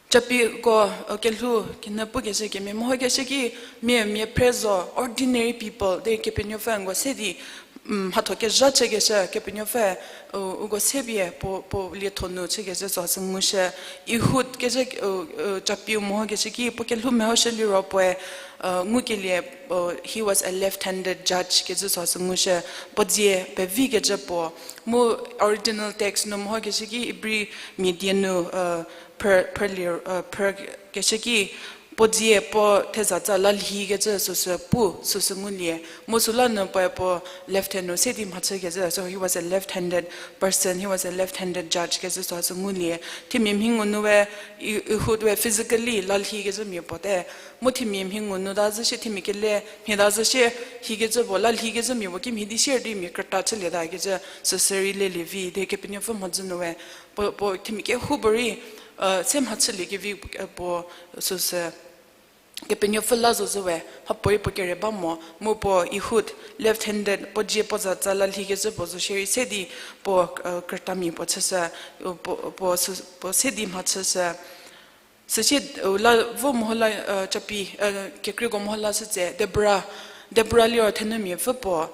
Japiko, u, kelhou kene pukeshü kemia mehokeshü ki mia, mia phre zo, ordinary people, derei Kepenuopfü nko se di, mhatho kezha chükeshü Kepenuopfü, u, uko se pie puo, puo lietho nu chükeshü süha sü ngushü. Ehud kecü, u, u, Japiu mehokeshü ki puo kelhou mehoshü liro puoe, u, ngukelie, u, he was a left-handed judge kecü süha sü ngushü. Puo dzie pevikecü puo. Mu original text nu mehokeshü ki Ibri mia die nu, u, phrü, phrülie, u, phrükeshü ki puo dzie puo thezatsa lalhikecü süsü pu, süsü ngulie. Mu süla nu puoe puo left hand nu se di mhachükecü. So he was a left-handed person, he was a left-handed judge kecü süha sü ngulie. Themia mhi ngu nu we, E-, Ehud we physically lalhikecü mia puo te. Mu themia mhi ngu nu ta zhü shie, themia kele mhie ta zhü shie, hikecü puo lalhikecü mia puo kimhie di sier di mia krüta chülieta kecü süsü rei lelie vi, derei Kepenuopfü mhodzü nu we puo, puo themia kehoupuorei, u, se mhachüliekevi, u, puo süsü Kepenuopfü la zo zhü we, mhapuorei puo kere ba mo, mu puo Ehud, left-handed, puo dzie puo zatsa lalhikecü puo zo shierei se di puo, u, krütamia puo chüshü, u, puo, puo sü, puo se di mhachüshü. Süsie, u, la vo meho la, u, Japi, u, kekreiko meho la shütse, Debora, Debora liro thenumia pfü puo.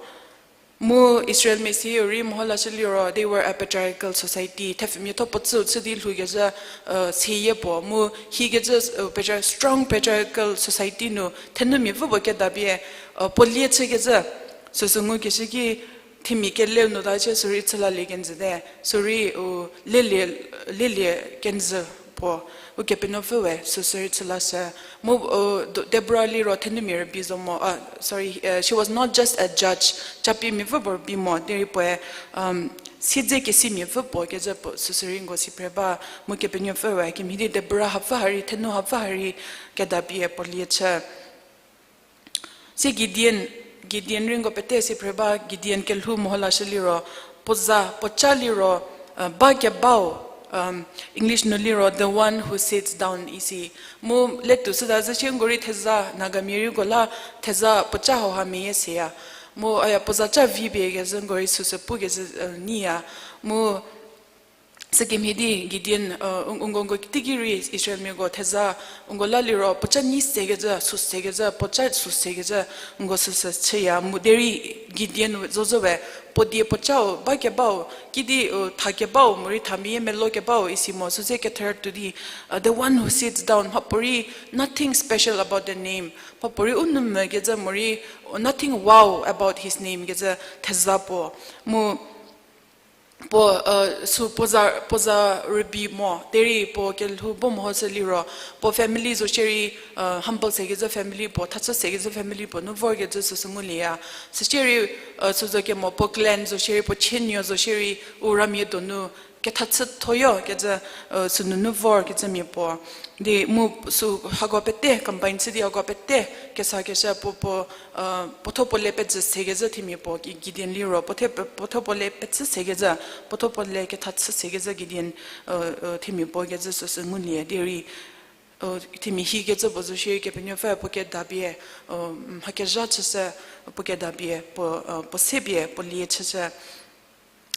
Mu Israelmia siu rei meho lashü liro, they were a patriarchal society. Thepfumia thuo puo tsüu chü di lhoukezhü, u, seyie puo. Mu hikecü, u, patri-, strong patriarchal society nu thenumia pfü puo kedapie, u, puo lie chükecü. Süsü ngukeshü ki themia keleu nu ta chie sürei chülalie kenjüte. Sürei, u, lelie, lelie kenjü puo. Ukepenuopfü we süsürei chü lashü. Mu, u, Do-, Debora liro thenumia rübei zo mo, a, sorry, uh, she was not just a judge. Japimia pfü puo rübei mo, derei puoe, um, siedzekesimia pfü puo kecü puo süsürei nko si phre ba, mu Kepenuopfü we kimhie di Debora hapfü ha rei, thenu hapfü ha rei kedapie puo lie chü. Sie Gideon, Gideon rei nko pete si phre ba, Gideon kelhou meho lashü liro, puo za, puo ca liro, uh, ba kebau, um, English nu liro, the one who sits down isi. Mu letuo süta zhü shie nko rei theza, Nagamia rei nko la theza puo ca hauha meyie seya. Mu, aya, puo za ca vi pie kezhü nko rei süsü pu kezhü, uh, nyiya. Mu sükemhie di Gideon, uh, u-, nko, nko teiki rei Israelmiako theza, nko la liro puo ca nyi sekecü, sü sekecü, puo ca sü sekecü, nko süsü chüya. Mu derei Gideon zo zhü we, puo die puo cau, ba kebau, kidi, uh, tha kebau, morei tha meyie melo kebau, isi mo, süse kether tuo di, uh, the one who sits down, mhapuorei nothing special about the name. Mhapuorei u nou mvü kecü morei, nothing wow about his name kecü theza puo. Mu puo, uh, sü puo za, puo za rübei mo, derei puo kelhou bo mehoshü liro, puo family zo shierei, uh, humble sekecü family puo, thachü sekecü family puo nu vorkecü süsü ngulieya. Sü shierei, uh, sü zo kemo puo clan zo shierei, puo chienuo zo shierei, u ramia donu kethachüthoyo kecü, uh, sünunu vorkecü mia puo. Di mu sü hako pete combine chü di hako pete kesakeshü puo, puo, uh, puothuo puo le pezhü sekecü themia puo, Gi-, Gideon liro, puothe-, puothuo puo le pezhü sekecü, puothuo puo le kethachü sekecü Gideon, uh, uh, themia puo kecü süsü ngulie, derei, uh, themia hikecü puo zo shierei Kepenuopfü puo kedapie, uh, mha kezha chüshü, puo kedapie, puo, uh, puo se pie, puo lie chüshü.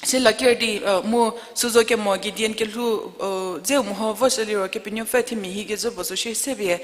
Sila ker di, uh, mu sü zo kemo Gideon kelhou, uh, dzeu meho voshü liro Kepenuopfü themia hikecü puo zo shie se pie,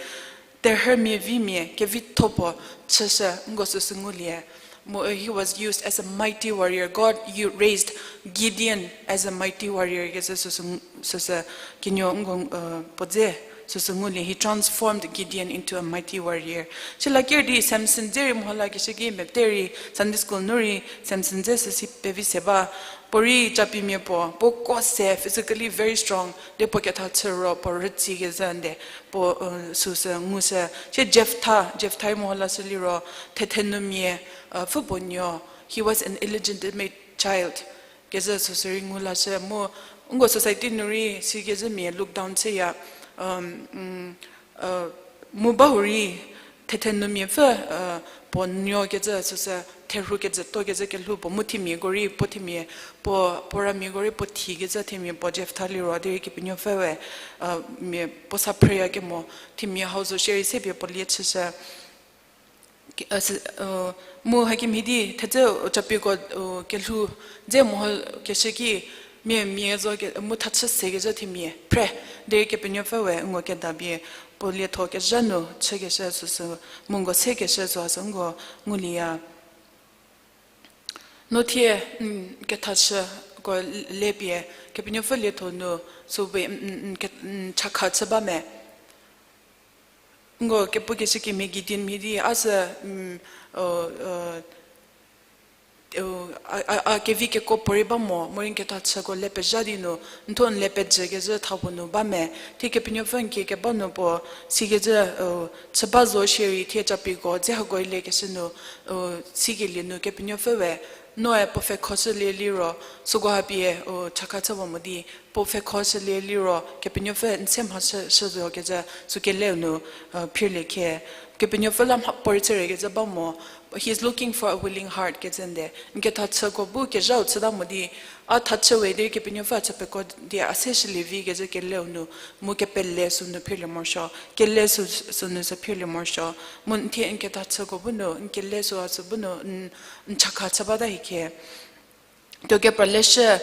terhümia vimia kevitho puo chüshü, nko süsü ngulie. Mu, uh, he was used as a mighty warrior. God, you raised Gideon as a mighty warrior kecü süsü, süsü kinuo nko, uh, puo dze süsü ngulie, he transformed Gideon into a mighty warrior. Sila ker di Samson dze rei meho lakeshü ki mepete rei Sunday school nu rei Samson dze süsü pevi se ba. Puo rei capimia puo, puo kuo se, physically very strong, de puo kethachü ro puo rütsi kezhü nde, puo, uh, süsü ngushü. Sie Jephthah, Jephthah rei meho lashü liro, thethenumia, uh, pfü puo nuo, he was an illegitimate child kecü süsü rei ngu lashü mu, nko society nu rei sikezhümia look down chüya, um, mm, uh, mu bahurei, Thethe nu mia pfü, puo nuokecü süsü, therhu kejütokecü kelhou puo mu themiako rei puo themia, puo, puo ramiako rei puo thikecü themia puo Jephtha liro derei Kepenuopfü we, mia puo sa prayer kemo, themia hau zo shierei se pie puo lie chüshü. Mu hakemhie di thedze Capiko kelhou dze mehokeshü ki, mia mia zo mu thachü sekecü themia phre, derei Kepenuopfü we ngo kedapie puo lietho kezha nu chükeshü süsü, mu nko sekeshü süsü nko ngulieya. No thie, kethachüko lepie, Kepenuopfü lietho nu, süu be, chakha chü ba me. Nko kepukeshü kemhie Gideon mhie di a sü, a, a, a kevi kekuo puorei ba mo, morei n kethachüko le pezha di nu, n thuo n le pejükezhü tha puo nu ba me, thie Kepenuopfü n kie keba nu puo, sikecü, chü ba zo shierei thie Capiko dze hako lekeshü nu, sikelie nu Kepenuopfü we, noe puo pfhekhoshülie liro, süko hapie, chakha chü ba mo di, puo pfhekhoshülie liro, Kepenuopfü n se mhashü, shü zo kecü, sü keleu nu, phirlie khe. Kepenuopfü la mhapuorei chürekecü ba mo, he is looking for a willing heart kecü nde. N kethachüko bu kezhau chüta mo di, a thachü we derei Kepenuopfü a chü peko di a se shülie vi kecü keleu nu, mu kepele sünu phirlie morosuo, kele sü, sünu sü phirlie morosuo, mu n thie n kethachüko bu nu, n kele sü a sü bu nu, n, n chakha chü bata hie khe. Tuo kepra leshü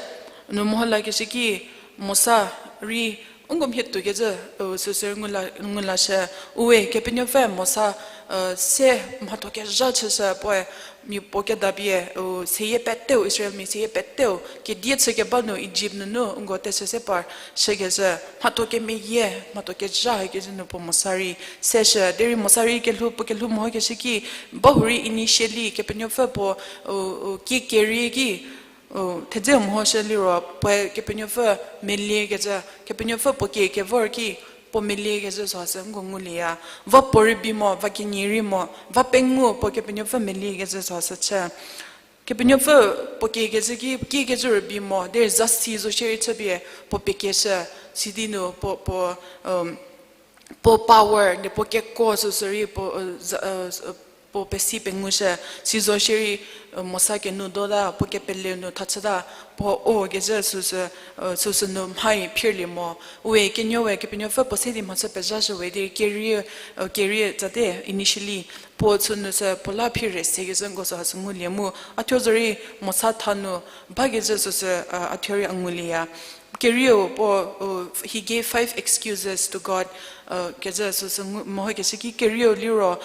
nu meho lakeshü ki Mosa rei, u ngu mhie tuokecü, u süsü ngula, ngulashü, uwe Kepenuopfü Mosa, se mhatho kezha chüshü puoe, mia puo kedapie, u seyie peteu, Israelmia seyie peteu, kedie chü keba nu Ijipt nunu, u nko teshü se par, shükezhü, mhatho kemeyie, mhatho kezha hükecü nu puo Mosa rei, seshü, derei Mosa rei kelhou, puo kelhou mehokeshü ki, bahurei initially, Kepenuopfü puo, u, u, ki kerie ki, u, thedze mehoshü liro, puoe Kepenuopfü meliekecü, Kepenuopfü puo kie kevor ki, puo meliekecü süsü nko ngulieya. Va puorei bi mo, va kenie rei mo, va pengou puo Kepenuopfü meliekecü süsü chü. Kepenuopfü puo kiekecü ki, kiekecü rübei mo, derei zasi zo shierei chüpie, puo pekeshü, sidi nu, puo, puo, puo power, di puo kekuo süsü rei, puo, puo pesi pengushü, si zo shierei, Mosa kenu dota, puo kepele nu thachüta, puo o kezhü süsü, süsü nu mhai phirlie mo. Uwe kenuowe Kepenuopfü puo se di mhachü pezhashü we di kerie, kerie tsate initially, puo sünu sü puo la phire sekezhü nko süsü ngulie mu. A thuo zorei Mosa tha nu, bakezhü süsü, a thuo rei a ngulieya. Kerieu puo, he gave five excuses to God, kezhü süsü ngu, mehokeshü ki kerieu liro,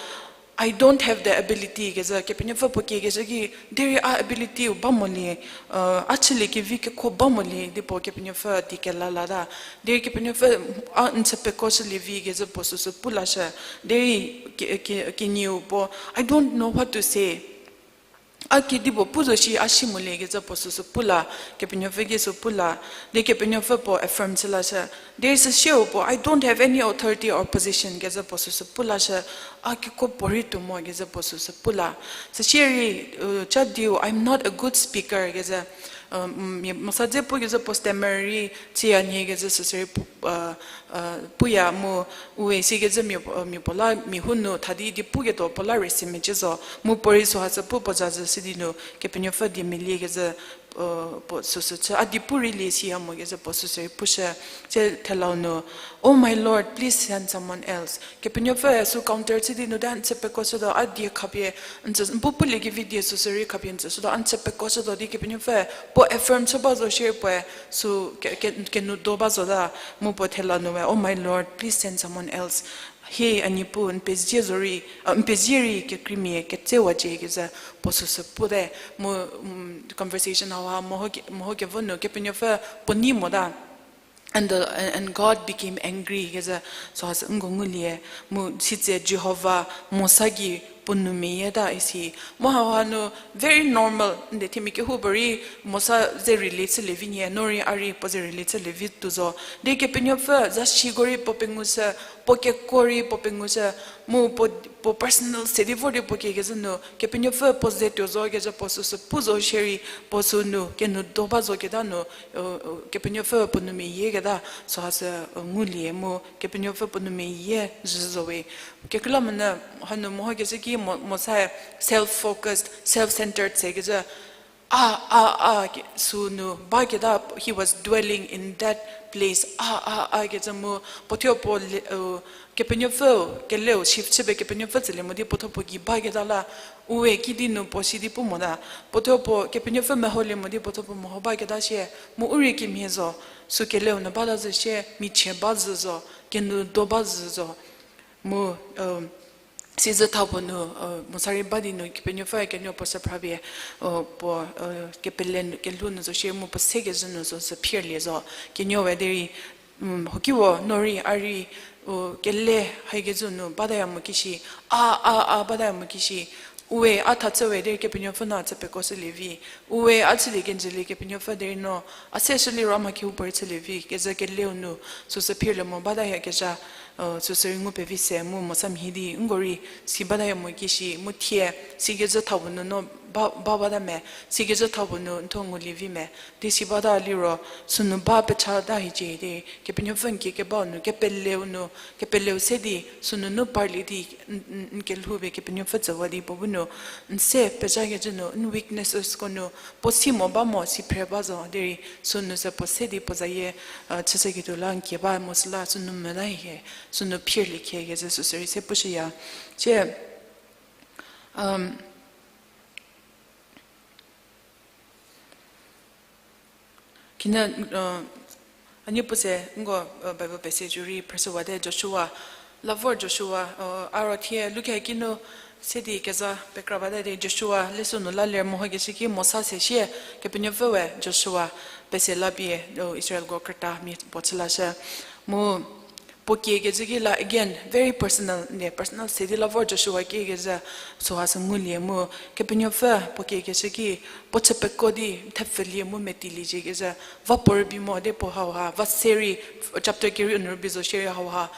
I don't have the ability kezhü, Kepenuopfü puo kiekecü ki, derei a ability-u ba molie, a chüliekevi kekuo ba molie, di puo Kepenuopfü di kelalata. Derei Kepenuopfü a n chü pekoshülie vi kezhü puo süsü pu lashü. Derei ke, ke, kenieu puo, I don't know what to say. A kedipuo pu zo shi a shi molie kezhü puo süsü pu la, Kepenuopfü ki sü pu la, di Kepenuopfü puo affirm chü lashü. Derei süsieu puo, I don't have any authority or position kezhü puo süsü pu lashü, a kekuo puorei tuo mo kezhü puo süsü pu la. Süsierei, cha diu, I'm not a good speaker kezhü, Mosa dze pu kezhü puo stammer rei, tsiya nhie kezhü süsü rei pu, puya mu, uwe sikezhü mia, mia puo la mia hu nu tha di di puketuo puo la rei si mecie zo. Mu puorei süha sü pu puo za zhü sidi nu, Kepenuopfü di melie kezhü, puo süsü chü, a di pu rei lie siya mo kezhü puo süsü rei pushü, tse thelau nu, Oh my Lord, please send someone else. Kepenuopfü sü counter chü di nu di a n chü pekoshütuo, a die khapie, n tsü, n pu puliekevi die süsü rei khapie n tsüshütuo, a n chü pekoshütuo di Kepenuopfü, puo affirm chü ba zo shierei puoe, sü ke, ke, kenu do ba zota, mu puo thela nu we, Oh my Lord, please send someone else. Hie a Niepuu, n pezie zorei, n pezie rei kekreimia ketsewacie kezhü puo süsü pute, mu, conversation hauha meho ke, meho kevo nu Kepenuopfü puo nei mota. And the, and, and God became angry kezhü, süha sü nko ngulie, mu sitse Jihova Mosa gei puo nou meyieta isi. Mu hauha nu very normal, n de themia kehoupuorei Mosa ze rüli chülie vi nhie, no rei a rei puo ze rüli chülie vi tuo zo. Di Kepenuopfü zasi ko rei puo pengushü, puo kekuo rei puo pengushü, mu puo, puo personal se di vor di puo kiekezhü nu, Kepenuopfü puo ze tuo zo kezhü puo süsü pu zo shierei, puo sünu kenu do ba zo keta nu, Kepenuopfü puo nou meyie keta, süha sü, ngulie mu, Kepenuopfü puo nou meyie zhü zo we. Kekreilamonyü, hanu mehokezhü ki mo, mo sae self-focused, self-centered se kezhü, a, a, a, ke, sünu, ba keta, he was dwelling in that place, a, a, a, kezhü mu, puo thuo puo le, Kepenuopfü, keleu, shift chüpie Kepenuopfü tsülie mo di puo thuo puo gei ba keta la, uwe kidi nu puo si di pu mota, puo thuo puo Kepenuopfü meholie mo di puo thuo puo meho ba keta shie, mu u rei kemhie zo, sü keleu nu bata zhü shie, michie ba zhü zo, kenu do ba zhü zo, mu, sizhü tha puo nu, mosa rei ba di nu Kepenuopfü kenuo puo sü phrapie, puo, kepele nu, kelhou nu zo shie mu puo se kezhü nu zo sü phirlie zo, kenuo we derei, hokiwo no rei a rei, kele haikezhü nu bataya mo kishi, a, a, a bataya mo kishi, uwe a tha chü we derei Kepenuopfü no a chü peko shülie vi, uwe a chülie kenjülie Kepenuopfü derei no a se shü liro a mha kehoupuorei chülie vi kezhü keleu nu, süsü phirlie mo bataya kezha, süsü rei ngu pevi se mu mosa mhie di nko rei, si bataya mo kishi mu thie, sikezhü tha puo nu no ba, ba bata me, sikezhü tha puo nu n thuo ngulie vi me, di si bata liro, sünu ba pecha ta hiecie di, Kepenuopfü n kie kebau nu, kepeleu nu, kepeleu se di, sünunu parlie di, n, n, n kelhou pie Kepenuopfü tsüwa di puo bu nu, n se pezhakezhü nu, n weaknessesko nu, puo si mo ba mo, si phre ba zo, derei, sünu sü puo se di puo zayie, chüshüketuo la n kie ba mo süla, sünu meta hie, sünu phirlie khie kezhü süsü rei se pushüya. Cie, kine, a nie puo se nko, Bible passage rei phrüshüwate Joshua, la vor Joshua, a ro thie luke kinu se di keza pekra bate di Joshua lesü nu la ler mehokeshü ki Mosa se shie, Kepenuopfü we Joshua pese la pie, Israelko krüta mia puo chü lashü. Mu puo kiekezhü ki la again, very personal, ne personal se di la vor Joshua kiekezhü süha sü ngulie mu, Kepenuopfü puo kiekezhü ki, puo chü peko di thepfülie mu metilie zhie kezhü, va puo rübei mo di puo hauha, va se rei, chapter kerieu nu rübei zo shierei hauha,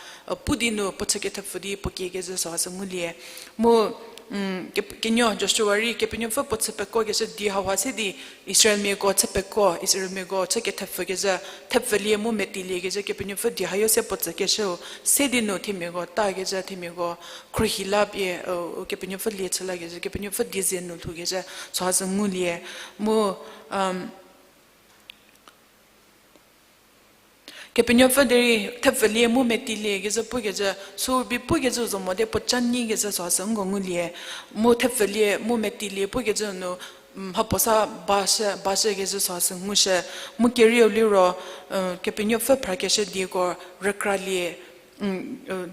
pu di nu puo chü kethepfü di puo kiekezhü süha sü ngulie. Mu, ke, kenuo Joshua rei Kepenuopfü puo chü pekokeshü di hauha se di, Israelmiako chü peko, Israelmiako chü kethepfükezhü, thepfülie mu metilie kezhü Kepenuopfü di hayo se puo tsükeshüu, se di nu themiako takezhü themiako khruohi la pie, Kepenuopfü lie chü lakezhü, Kepenuopfü die ze nu lhoukezhü, süha sü ngulie. Mu, Kepenuopfü derei thepfülie mu metilie kezhü pukezhü, sü rübei pukezhü zo mo di puo ca nyi kezhü süha sü nko ngulie. Mu thepfülie mu metilie pukezhü nu, mhapuo sa bashü, bashü kezhü süha sü ngushü. Mu kerieu liro, Kepenuopfü phrakeshü dieko rükralie,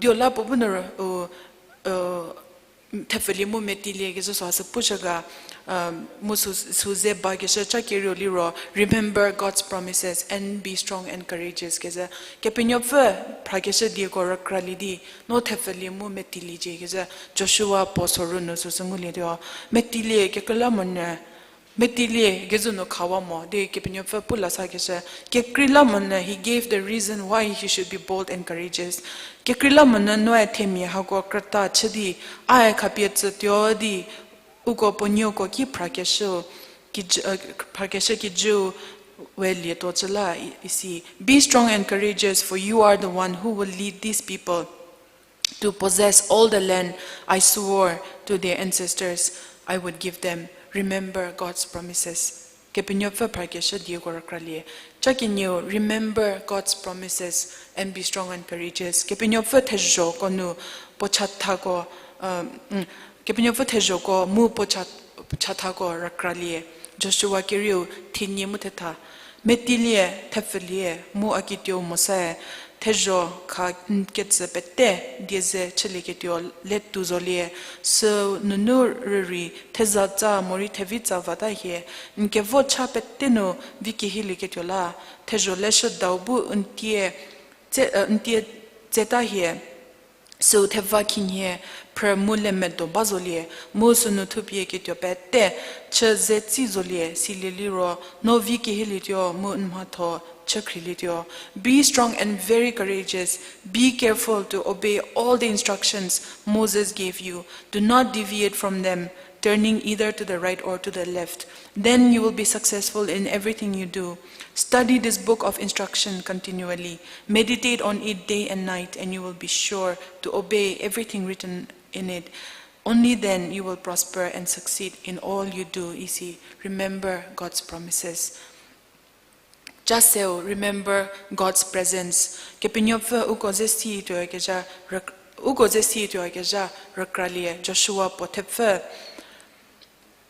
diu la puo bu nu, thepfülie mu metilie kezhü süha sü pushü ga, mu sü, sü ze bakeshü ca kerieu liro, remember God's promises and be strong and courageous kezhü. Kepenuopfü phrakeshü dieko rükralie di, no thepfülie mu metilie zhie kezhü, Joshua puo sorou nu süsü ngulietuo. Metilie kekreilamonyü, metilie kezhü nu khawa mo di Kepenuopfü pu la sakeshü. Kekreilamonyü, he gave the reason why he should be bold and courageous. Kekreilamonyü noe themia hako krüta chü di, ae khapie tsütuo di, uko puo nuoko ki phrakeshü, phrakeshü kijü we lietuo cü la, isi. Be strong and courageous, for you are the one who will lead these people to possess all the land I swore to their ancestors I would give them. Remember God's promises. Kepenuopfü phrakeshü dieko rükralie. Ca kenieu, remember God's promises and be strong and courageous. Kepenuopfü thezhoko nu puo chathako, Kepenuopfü thezhoko mu puo cha, chathako rükralie. Joshua kerieu thenie mu thetha. Metilie, thepfülie, mu a kituou Mosae thezho kha n ketsü pete die ze chülieketuo letuo zolie, sünunu rürei thezatsa morei thevitsa vata hie, n kevo cha pete nu vi kehilieketuo la, thezho leshüdau bu n tie, n tie tseta hie. Süu theva khinhie phrü mu le medo ba zolie, mu sünu thupie ketuo pete chü ze tsi zolie, silie liro, no vi kehielietuo mu n mhatho chükhrietuo. Be strong and very courageous. Be careful to obey all the instructions Moses gave you. Do not deviate from them, turning either to the right or to the left. Then you will be successful in everything you do. Study this book of instruction continually. Meditate on it day and night, and you will be sure to obey everything written in it. Only then you will prosper and succeed in all you do, isi. Remember God's promises. Chaseu, remember God's presence. Kepenuopfü uko ze si tuokezha rük-, uko ze si tuokezha rükralie, Joshua puo thepfü.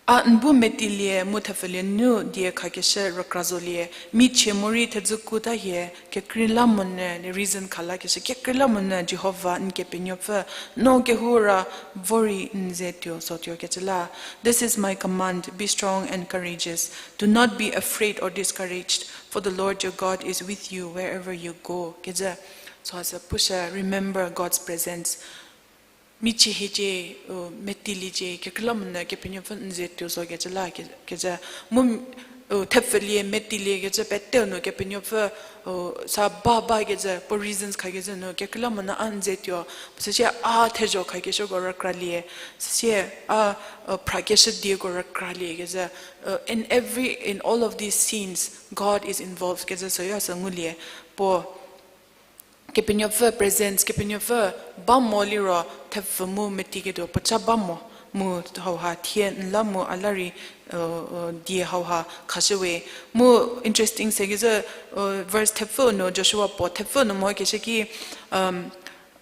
A n bu metilie mu thepfülie nu die khakeshü rükra zolie, michie morei thedzüku ta hie, kekreilamonyü, reason khalakeshü, kekreilamonyü Jihova n Kepenuopfü, no kehoura vorei n ze tuo zotuokecü la. This is my command, be strong and courageous. Do not be afraid or discouraged, for the Lord your God is with you wherever you go. Kecü, süha sü pushü, remember God's presence. Michie hiecie, u, metiliecie, kekreilamonyü Kepenuopfü n ze tuo zokecü la, ke-, kecü, mu, u, thepfülie, metilie kecü peteu nu Kepenuopfü, u, sa ba bakecü, puo reasons khakecü nu, kekreilamonyü a n ze tuo, süsie a thezho khakeshüko rükralie, süsie a, u, phrakeshü dieko rükralie kecü, u, in every, in all of these scenes, God is involved kecü süya sü ngulie, puo Kepenuopfü presence, Kepenuopfü ba mo liro thepfü mu metiketuo puoca ba mo, mu hauha thie n la mu a la rei, u, u, die hauha khashüwe. Mu interesting se kezhü, u, verse thepfü nu, Joshua puo thepfü nu mokeshü ki, um,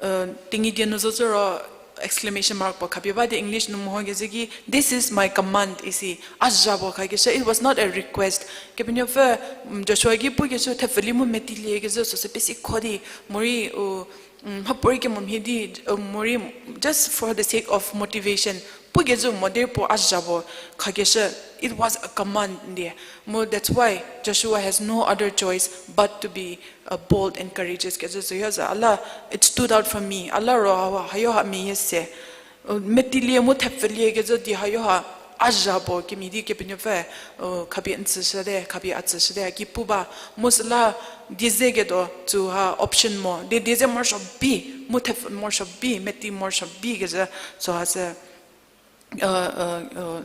u, Tenyidie nu zocü ro exclamation mark puo khapie ba di English nu mokeshü ki, This is my command, isi, a zha puo khakeshü, it was not a request. Kepenuopfü, mm, Joshua ki pukeshü thepfülie mu metilie kecü süsü pesikho di, morei, u, mm, mhapuorei kemo mhie di, u, morei just for the sake of motivation, pukecü mo derei puo a zha puo khakeshü, it was a command ndie. Mu that's why Joshua has no other choice but to be, uh, bold and courageous kecü süya sü a la, it stood out for me. A la ro ha, hayo ha meyie se. U, metilie mu thepfülie kecü di hayo ha, a zha puo kemhie di Kepenuopfü, u, khapie n tsüshüte, khapie a tsüshüte, a ki pu ba. Mu süla, die ze ketuo, süha option mo. Die, die ze morosuo bi, mu thepfü morosuo bi, meti morosuo bi kecü, süha sü, u, u, u,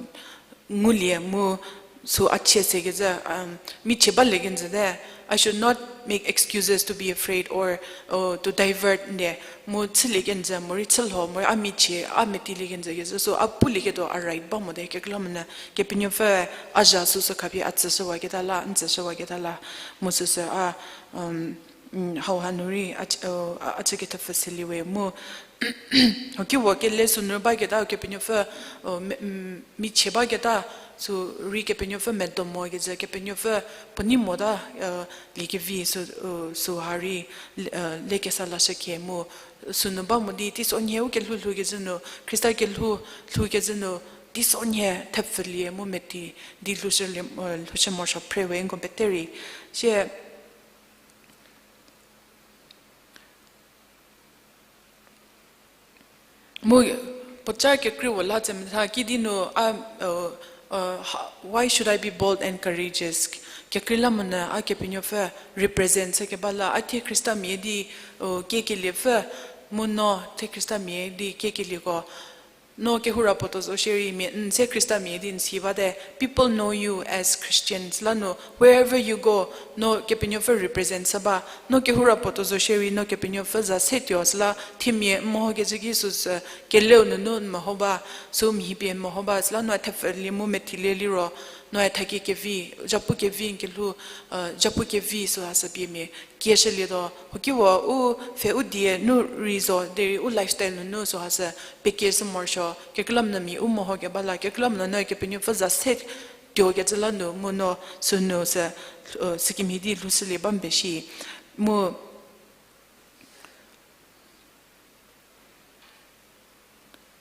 ngulie mu sü a chie se kezhü, um, michie balie kenjüte, I should not make excuses to be afraid or, uh, to divert ndie, mu chülie kenjü, morei chülho, morei a michie, a metilie kenjü kezhü, sü a pulieketuo a right ba mote, kekreilamonyü, Kepenuopfü a zha süsü khapie a tsüshüwaketa la, n tsüshüwaketa la, mu süsü a, um, mm, hauha nu rei a ch-, uh, a, a chükethepfü selie we mu. Hokiwo kele sünu baketa Kepenuopfü, uh, mi-, mm, michie baketa, sü rei Kepenuopfü medo mo kecü, Kepenuopfü puo nei mota, uh, liekevi sü, uh, süha rei, uh, lekesa lashükhie mu, sünu ba mo di, teisonhie u kelhou lhoukecü nu, Khrista kelhou lhoukecü nu, teisonhie thepfülie mu meti di lhoushülie, uh, lhoushü morosuo phre we nko pete rei. Sie, mu puoca kekreiwa la tse metha kidi nu a, uh, uh, ha-, why should I be bold and courageous? Kekreilamonyü a Kepenuopfü represent chükeba la, a thie Khristamia di, uh, kiekeliepfü, mu no thie Khristamia di kiekelieko, no kehou ra puo tuo zo shierei mia n se Khristamia di n si bate, people know you as Christians la nu, wherever you go, no Kepenuopfü represent chü ba, no kehou ra puo tuo zo shierei no Kepenuopfü za se tuo süla, themia n mehokecü ki süsü, keleu nunu n meho ba, sü mhipie n meho ba, süla no a thepfülie mu metilie liro, no a thakie kevi, zhapu kevi n kelhou, uh, zhapu kevi süha sü pie mia kieshülietuo, hokiwo u pfhe u die nu rei zo, derei u lifestyle nunu süha sü pekieshü morosuo, kekreilamonyü mia u mehokeba la, kekreilamonyü no Kepenuopfü za se tuokecü la nu, mu no sünu sü, uh, sükemhie di lhoushülie ba mbe shi. Mu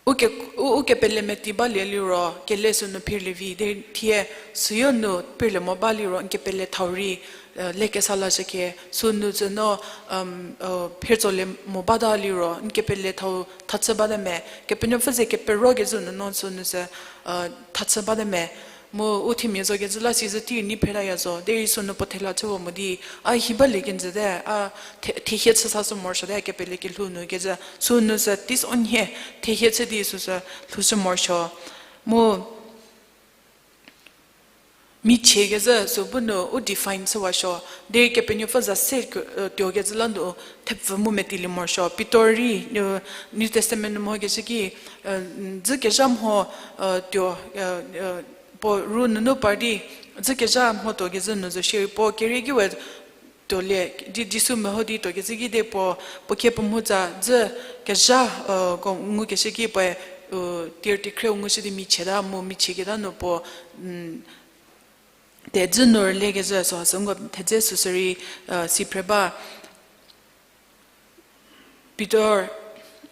Uke, u, ukepele meti balie liro, kele sünu phirlie vi, de thie, süyo nu phirlie mo ba liro, n kepele thau rei, eh, lekesa lashükhie, sünu zü no, um, eh, phirtsolie mo bata liro, n kepele thau thachü bate me, Kepenuopfü ze kepero kezhü nunu sünu sü, eh, thachü bate me, mu u themia zo kezhü la sizü tei nei phreta ya zo, derei sünu puo thela chüwa mo di, a hi balie kenjüte, a the-, thehie chü sashü morosuote, kepele kelhou nu kezhü, sünu sü teiso nhie, thehie chü di süsü lhoushü morosuo. Mu michie kezhü sü bu nu u define chüwasuo. Derei Kepenuopfü za se ke-, eh, tuo kezhü la nu thepfü mu metilie morosuo. Pitor rei, eh, New Testament nu mho kezhü ki, eh, dzü kezha mho, eh, tuo, eh, eh, puo ru nunu par di, dzü kezha mho tuo kezhü nu zo shierei puo kerie ki we tuolie, di Jisu meho di tuo kezhü ki de puo, puo khie puo mhodzü dzü kezha, eh, ko ngukeshü ki puoe, eh, tir tekhrieu ngushü di michieta mu michie keta nu puo, mm, te dzü nu rülie kezhü süha sü nko thedze süsü rei, eh, si phre ba. Pitor,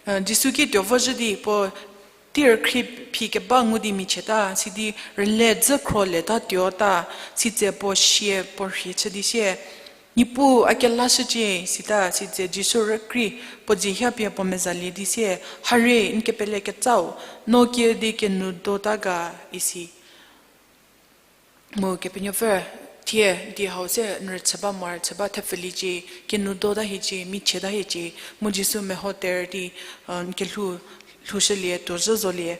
eh, Jisu ki tuo vozhü di puo tir khrie phi keba ngu di michieta, sidi rüle dzü khrolieta tuota, sitse puo sie puo rhie chü di sie, Niepuu, a kelashücie, sita, sitse Jisu rükrei puo dzie hapie puo mezalie di sie, Harie, n kepele ketsau, no kiüdi kenu dota ga, isi. Mu Kepenuopfü, thie di hau se n rüchü ba mo rüchü ba thepfüliecie, kenu dota hiecie, michieta hiecie, mu Jisu meho ter di, eh, n kelhou, lhoushülie, tuozhü zolie.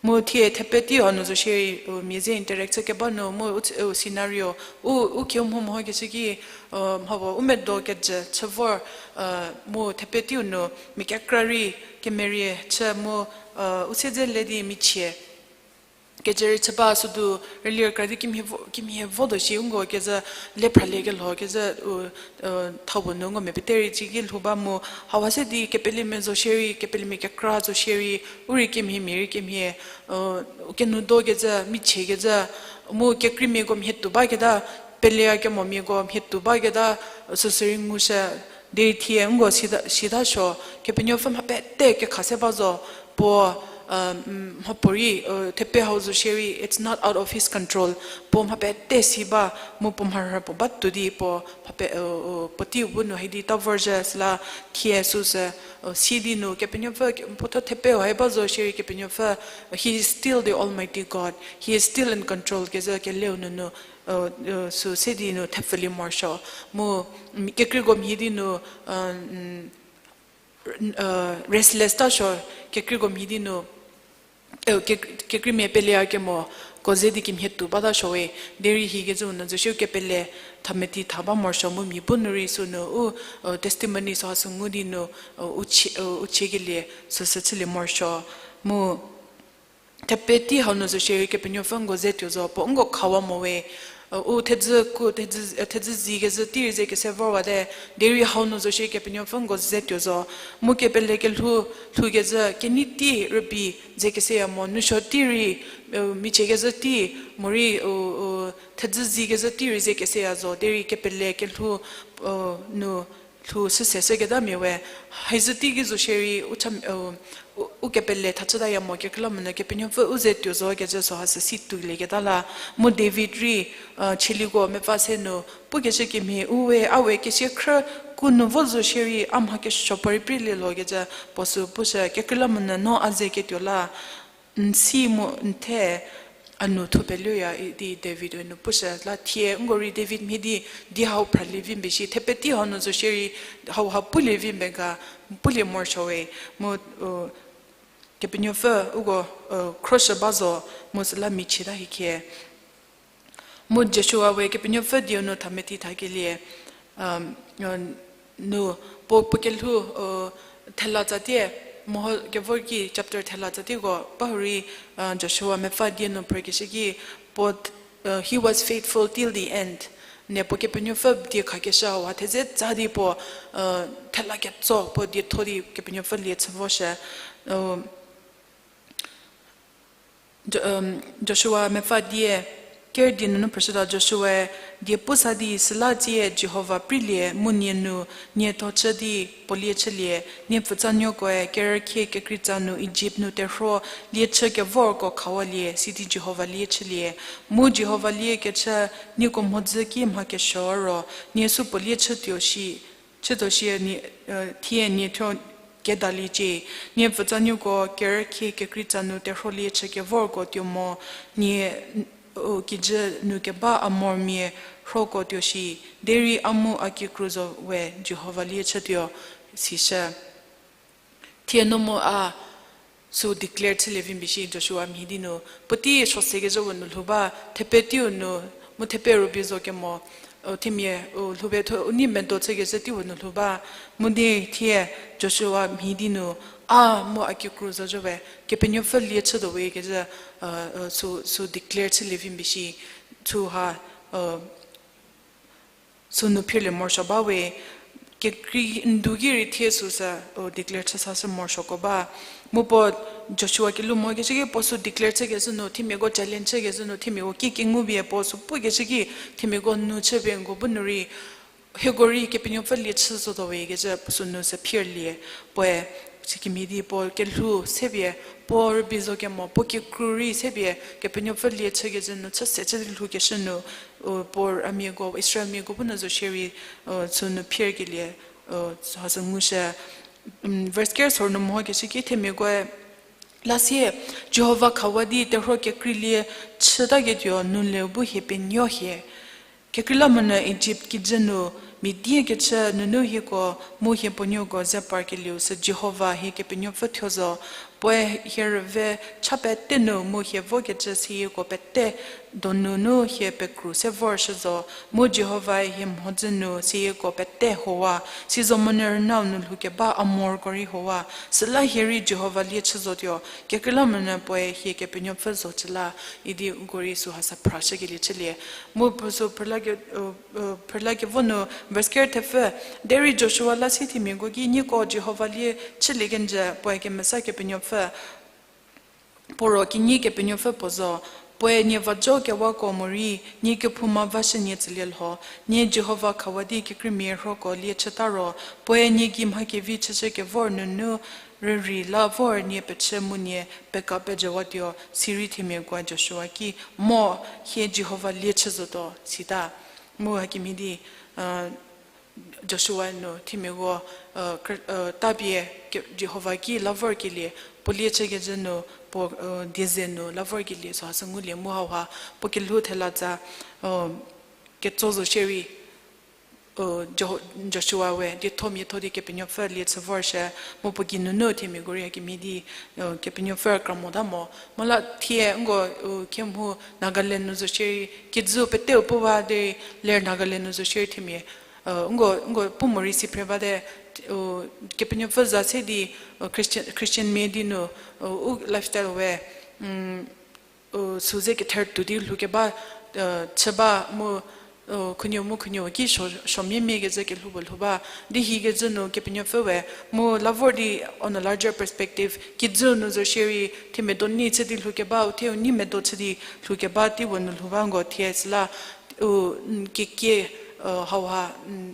Mu thie thepe tei hau nu zo shierei, u mia ze interact chü keba nu, mu u, u scenario, u, u khieu mho mho keshü ki, eh, mhapuo u medo kejü chü vor, eh, mu thepe teiu nu mia kekra rei kemerie chü mu, eh, u siedze le di michie kecü rei chü ba südu rülir kra di kimhie vo, kimhie vo do shi u nko kezhü le phraliekelho kezhü, u, eh, thau nu nko mia pete rei ci ki lhou ba mu, hauha se di kepelemia zo shierei, kepelemia kekra zo shierei, u rei kemhie mia rei kemhie, eh, kenu do kezhü, michie kezhü, mu kekreimiako mhie tuo baketa, peleya kemomiako mhie tuo baketa, süsü rei ngushü, derei thie nko sita, sita suo, Kepenuopfü mha pete kekha se ba zo, puo, mhapuorei, thepe hau zo shierei, it's not out of his control. Puo mha pete si ba, mu puo mharhü puo ba tuo di puo, mha pe, puo teiu bu nu haidi ta vorzhü süla thie süsü, si di nu Kepenuopfü, puotho thepe hau ba zo shierei Kepenuopfü, he is still the Almighty God. He is still in control kezhü keleu nunu, sü se di nu thepfülie morosuo. Mu, kekreiko mhie di nu, restless ta suo, kekreiko mhie di nu, kekreimia peleya kemoko ze di kemhie tuo bata suo we, derei hi kecü nu zo shierei kepele thameti tha ba morosuo mu mia bu nu rei sünu u, testimony süha sü ngu di nu, u chie, u chiekelie süsü chülie morosuo. Mu thepe tei hau nu zo shierei Kepenuopfü nko ze tuo zo, puo nko khawa mo we, u thedzü ku, thedzü, thedzü zi kezhü tei rei ze kese vorwate, derei hau nu zo shierei Kepenuopfü nko ze tuo zo, mu kepele kelhou, lhou kezhü kenei tei rübei ze keseya mo, nousuo tei rei, michie kezhü tei, morei, u, thedzü zi kezhü tei rei ze keseya zo, derei kepele kelhou, nu lhou süse shüketamia we, haizü teiki zo shierei u cha, u, u kepele thachütaya mo kekreilamonyü Kepenuopfü u ze tuo zo kecü süha sü si tuolieketa la, mu David rei, chieliko mepfü se nu pukecü kemhie u we, a we kesia khrü ku nu vo zo shierei a mha kesuo puorei preilie lo kecü puo sü pushü, kekreilamonyü no a ze ketuo la, n si mu n the a nu thupeluoya idi David-e nu pushü la thie nko rei David mhie di, di hau phralie vi mbe shi, thepe tei hau nu zo shierei hauha pulie vi mbe ga, pulie morosuo we, mu, Kepenuopfü uko, khroshü ba zo, mu süla michieta hikhie. Mu Joshua we Kepenuopfü dieu nu thameti thakelie, nu puo, puo kelhou, thela tsatie, meho kevor ki chapter thela tsatieko ba hurei, Joshua mepfü die nu phrükeshü ki, puo, he was faithful till the end. Ne puo Kepenuopfü die khakeshü hauha thedze tsa di puo, thela ketso puo dietho di Kepenuopfü lie chü voshü. Joshua mepfü die, Ker die nunu phrüshüta Joshua-e die pu sa di, süla tsie Jihova preilie mu nie nu, nie tho chü di puo lie chülie, nie pfutsanuokoe kerükhie kekreitsa nu Ijipt nu terhuo lie chü kevorko khawalie, sidi Jihova lie chülie. Mu Jihova lie kechü nieko mhodzü ki mha kesuo ro, nie supuo lie chütuo shi, chütuo shie nie, thie nie thuo kedaliecie. Nie pfutsanuoko kerükhie kekreitsa nu terhuo lie chü kevorko tuo mo, nie u kijü nu keba Amormia rhoko tuo shi, derei a mu a kikru zo we Jihova lie chütuo, sishü. Thie no mu a sü declare chülie vi mbi shi Joshua mhie di nu, puotei suo se kezhüu nu lhou ba, thepe teiu nu, mu thepe rübei zo kemo, u themia, u lhoupie thuo u nei medo chükezhü teiu nu lhou ba, mu di thie Joshua mhie di nu, a mu a kikru zo zhü we, Kepenuopfü lie chütuo we kezhü, sü, sü declare chülie vi mbi shi, sü ha, sü nu phirlie morosuo ba we, kekrei ndu ki rei thie süsü, u declare chü sashü morosuoko ba. Mu puo Joshua kelhou mokecü ki puo sü declare chükecü nu, themiako challenge chükecü nu, themiako ki kengu pie puo sü pukecü ki, themiako nu chüpie nko bu nu rei, hieko rei Kepenuopfü lie chü zotuo we kecü puo sü nu sü phirlie, puoe, sikemhie di puo kelhou sepie, puo rübei zo kemo, puo kikru rei sepie, Kepenuopfü lie chükecü nu chü se chü di lhoukeshü nu, u, puo a miako, Israelmiako bu nu zo shierei, u, sü nu phirkelie, u, hashü ngushü. Verse ker sor nu mehokeshü ki themiakoe, la sie, Jihova khawa di terhuo kekreilie chütaketuo nu leu bu hie penuo hie. Kekreilamonyü Ijipt kijü nu, Midia kechü nunu hieko mu hie puonuoko ze parkelieu sü Jihova hie Kepenuopfü thuo zo, puoe hie rüve cha pete nu mu hie vokecü seyieko pete donunu hie pekru se vorshü zo, mu Jihovae hie mhodzü nu seyieko pete howa, sizomonyü rünau nu lhoukeba Amorko rei howa, süla hie rei Jihova lie chü zotuo, kekreilamonyü puoe hie Kepenuopfü zo cü la, idi uko rei sü hasa phrashükelie chülie. Mu puo sü phrüla ke, phrüla kevo nu, verse ker thepfü, derei Joshua la sie themiako ki, nieko Jihova lie chülie kenjü, puoe kemesa Kepenuopfü, puo ro kinyi Kepenuopfü puo zo, puoe nie vajo kewako morei nie kephouma vashünie tsülie lho, nie Jihova khawa di kekreimia rhoko lie chüta ro, puoe nie gei mha kevi chüchü kevor nunu rürei la vor nie pechü mu nie peka pejüwatuo, sirei themiakoe Joshua ki, mo, hie Jihova lie chü zotuo, sita. Mu hakemhie di, Joshua nu themiako, tapie, Jihova ki la vorkelie, puo lie chükecü nu, puo, dieze nu la vorkelie süha sü ngulie mu hauha, puo kelhou thela tsa, ketso zo shierei, Joshua we diethomiatho di Kepenuopfü lie chü vorshü, mu puo geinunu themiako rei hakemhie di, Kepenuopfü kra mota mo. Mu la thie nko, u, kemhu Nagaland nu zo shierei, kijü peteu pu ba derei ler Nagaland nu zo shierei themia, nko, nko pu morei si phre bate, u, Kepenuopfü za se di, u, Christian, Christian mia di nu, u, u lifestyle we, u, sü ze kether tuo di lhoukeba, chü ba mu, u, khunuo mu khunuo ki suo, suo miemie kecü kelhou puo lhou ba. Di hikecü nu Kepenuopfü we, mu la vor di on a larger perspective, kijü nu zo shierei, themia do nei chü di lhoukeba, u thie u nei medo chü di lhoukeba, teipuo nu lhou ba nko thie süla, u, kekie, hauha,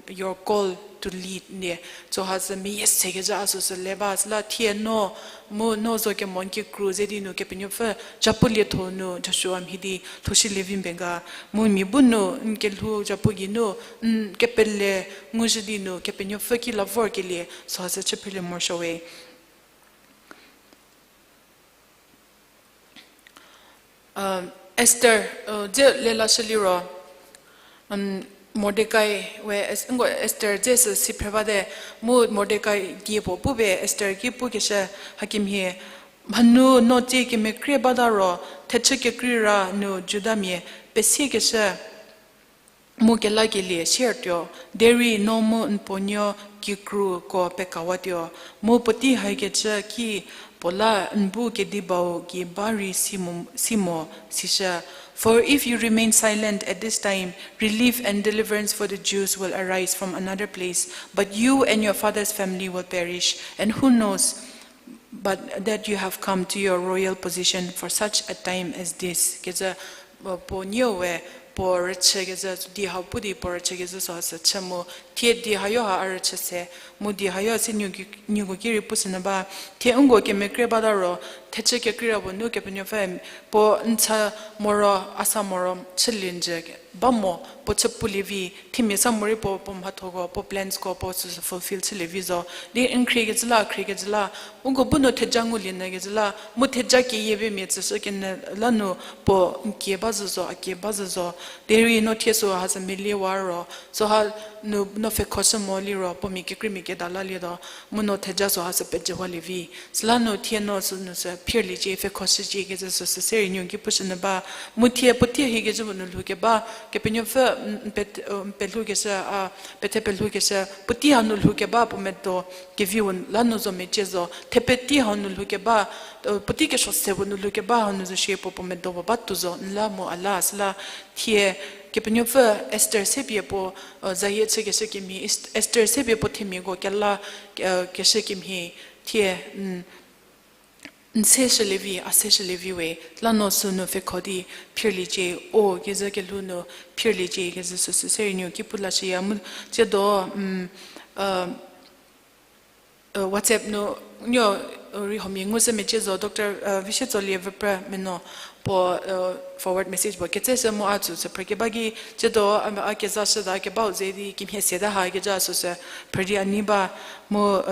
your call to lead nie, süha sü meyie sekecü a süsü le ba, süla thie no, mu no zo kemo n kikru ze di nu Kepenuopfü, zhapu lietho nu Joshua mhie di lhoushülie vi mbe ga, mu mia bu nu n kelhou zhapu geinu, n kepele ngushü di nu Kepenuopfü ki la vorkelie, süha sü chü phrelie morosuo we. Esther, dze lelashü liro, Mordekai we, nko Esther dze sü si phre bate, mu Mordekai die puo pupie Esther ki pukeshü hakemhie, mhanu no tsie kemekrie bata ro, thechü kekreira nu Judamia pesiekeshü mu kelakelie siertuo, derei no mu n puonuo kikruko pekawatuo, mu puotei haikecü ki puo la n bu kedibau gei ba rei si mo, si mo, sishü. For if you remain silent at this time, relief and deliverance for the Jews will arise from another place, but you and your father's family will perish, and who knows but that you have come to your royal position for such a time as this. Kecü puo nieu we, puo rüchükezhü, di hau pu di puo rüchükezhü süha sü chü mu, thie di hayo ha a rüchü se, mu di hayo se nieko ki rei pushünyü ba, thie nko kemekrei bata ro, thechü kekreira puo nu Kepenuopfü, puo n cha moro, a sa moro chülie njü ba mo, puo chü pulie vi, themia sa morei puo, puo mhathoko, puo plansko, puo süsü fulfill chülie vi zo. Di n khriekecü la, khriekecü la, uko bu nu theja ngulie nyükecü la, mu theja keyie pie mia tsüshü kenyü la nu, puo n kie ba zhü zo, a kie ba zhü zo. Derei no thie süha sü meliewa ro, süha nu no pfhekhoshü mo liro, puo mia kekreimia keda lalietuo, mu no theja süha sü pejüwalie vi. Süla nu thie no sünu sü phirliecie, pfhekhoshücie kecü süsü se rei nieko ki pushünyü ba. Mu thie puotei hiekecü puo nu lhoukeba, Kepenuopfü, n, n pe, n pelhoukeshü, a, pethe pelhoukeshü, puotei hau nu lhoukeba puo medo keviu la nu zo mecie zo, thepetei hau nu lhoukeba, puotei kesuo se puo nu lhoukeba hau nu zo shie puo puo medo puo batuo zo, n la mu a la, süla thie Kepenuopfü Esther sepie puo, zayie chükeshü kemhie, Est-, Esther sepie puo themiako kela, keshü kemhie, thie, n, n se shülie vi, a se shülie vi we, la no sünu pfhekho di phirliecie, o kezhü kelhou nu phirliecie kezhü süsü se rei nieko ki pu lashüya mu, tsiedo, WhatsApp nu, nuo, rei huomia ngushü mecie zo, Doctor Vishetsolie Vüprü meno, puo, forward message puo ketseshü mu a tsüsü phrükeba ki, tsiedo, a, a kezashüta kebau ze di kemhie seta ha kezha süsü phrü di a nei ba, mu,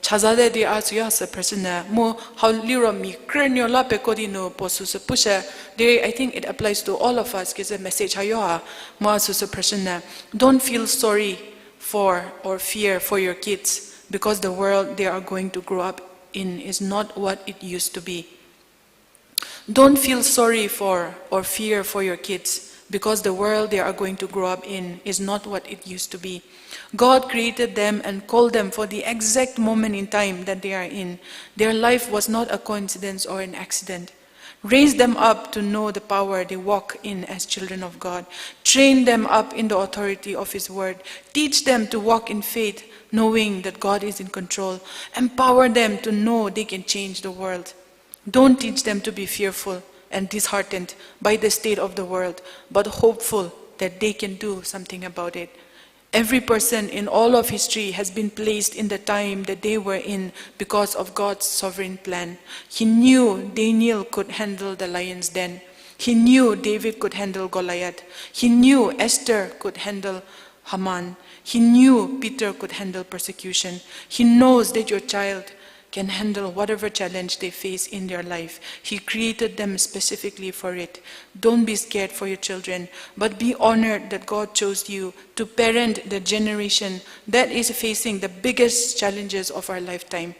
chazate di a tsüya sü phrüshünyü, mu hau liro mia krünuo la peko di nu puo süsü pushü, derei I think it applies to all of us, kezhü message hayo ha, mu a süsü phrüshünyü, don't feel sorry for or fear for your kids, because the world they are going to grow up in is not what it used to be. Don't feel sorry for or fear for your kids, because the world they are going to grow up in is not what it used to be. God created them and called them for the exact moment in time that they are in. Their life was not a coincidence or an accident. Raise them up to know the power they walk in as children of God. Train them up in the authority of His word. Teach them to walk in faith, knowing that God is in control. Empower them to know they can change the world. Don't teach them to be fearful and disheartened by the state of the world, but hopeful that they can do something about it. Every person in all of history has been placed in the time that they were in because of God's sovereign plan. He knew Daniel could handle the lion's den. He knew David could handle Goliath. He knew Esther could handle Haman. He knew Peter could handle persecution. He knows that your child can handle whatever challenge they face in their life. He created them specifically for it. Don't be scared for your children, but be honored that God chose you to parent the generation that is facing the biggest challenges of our lifetime.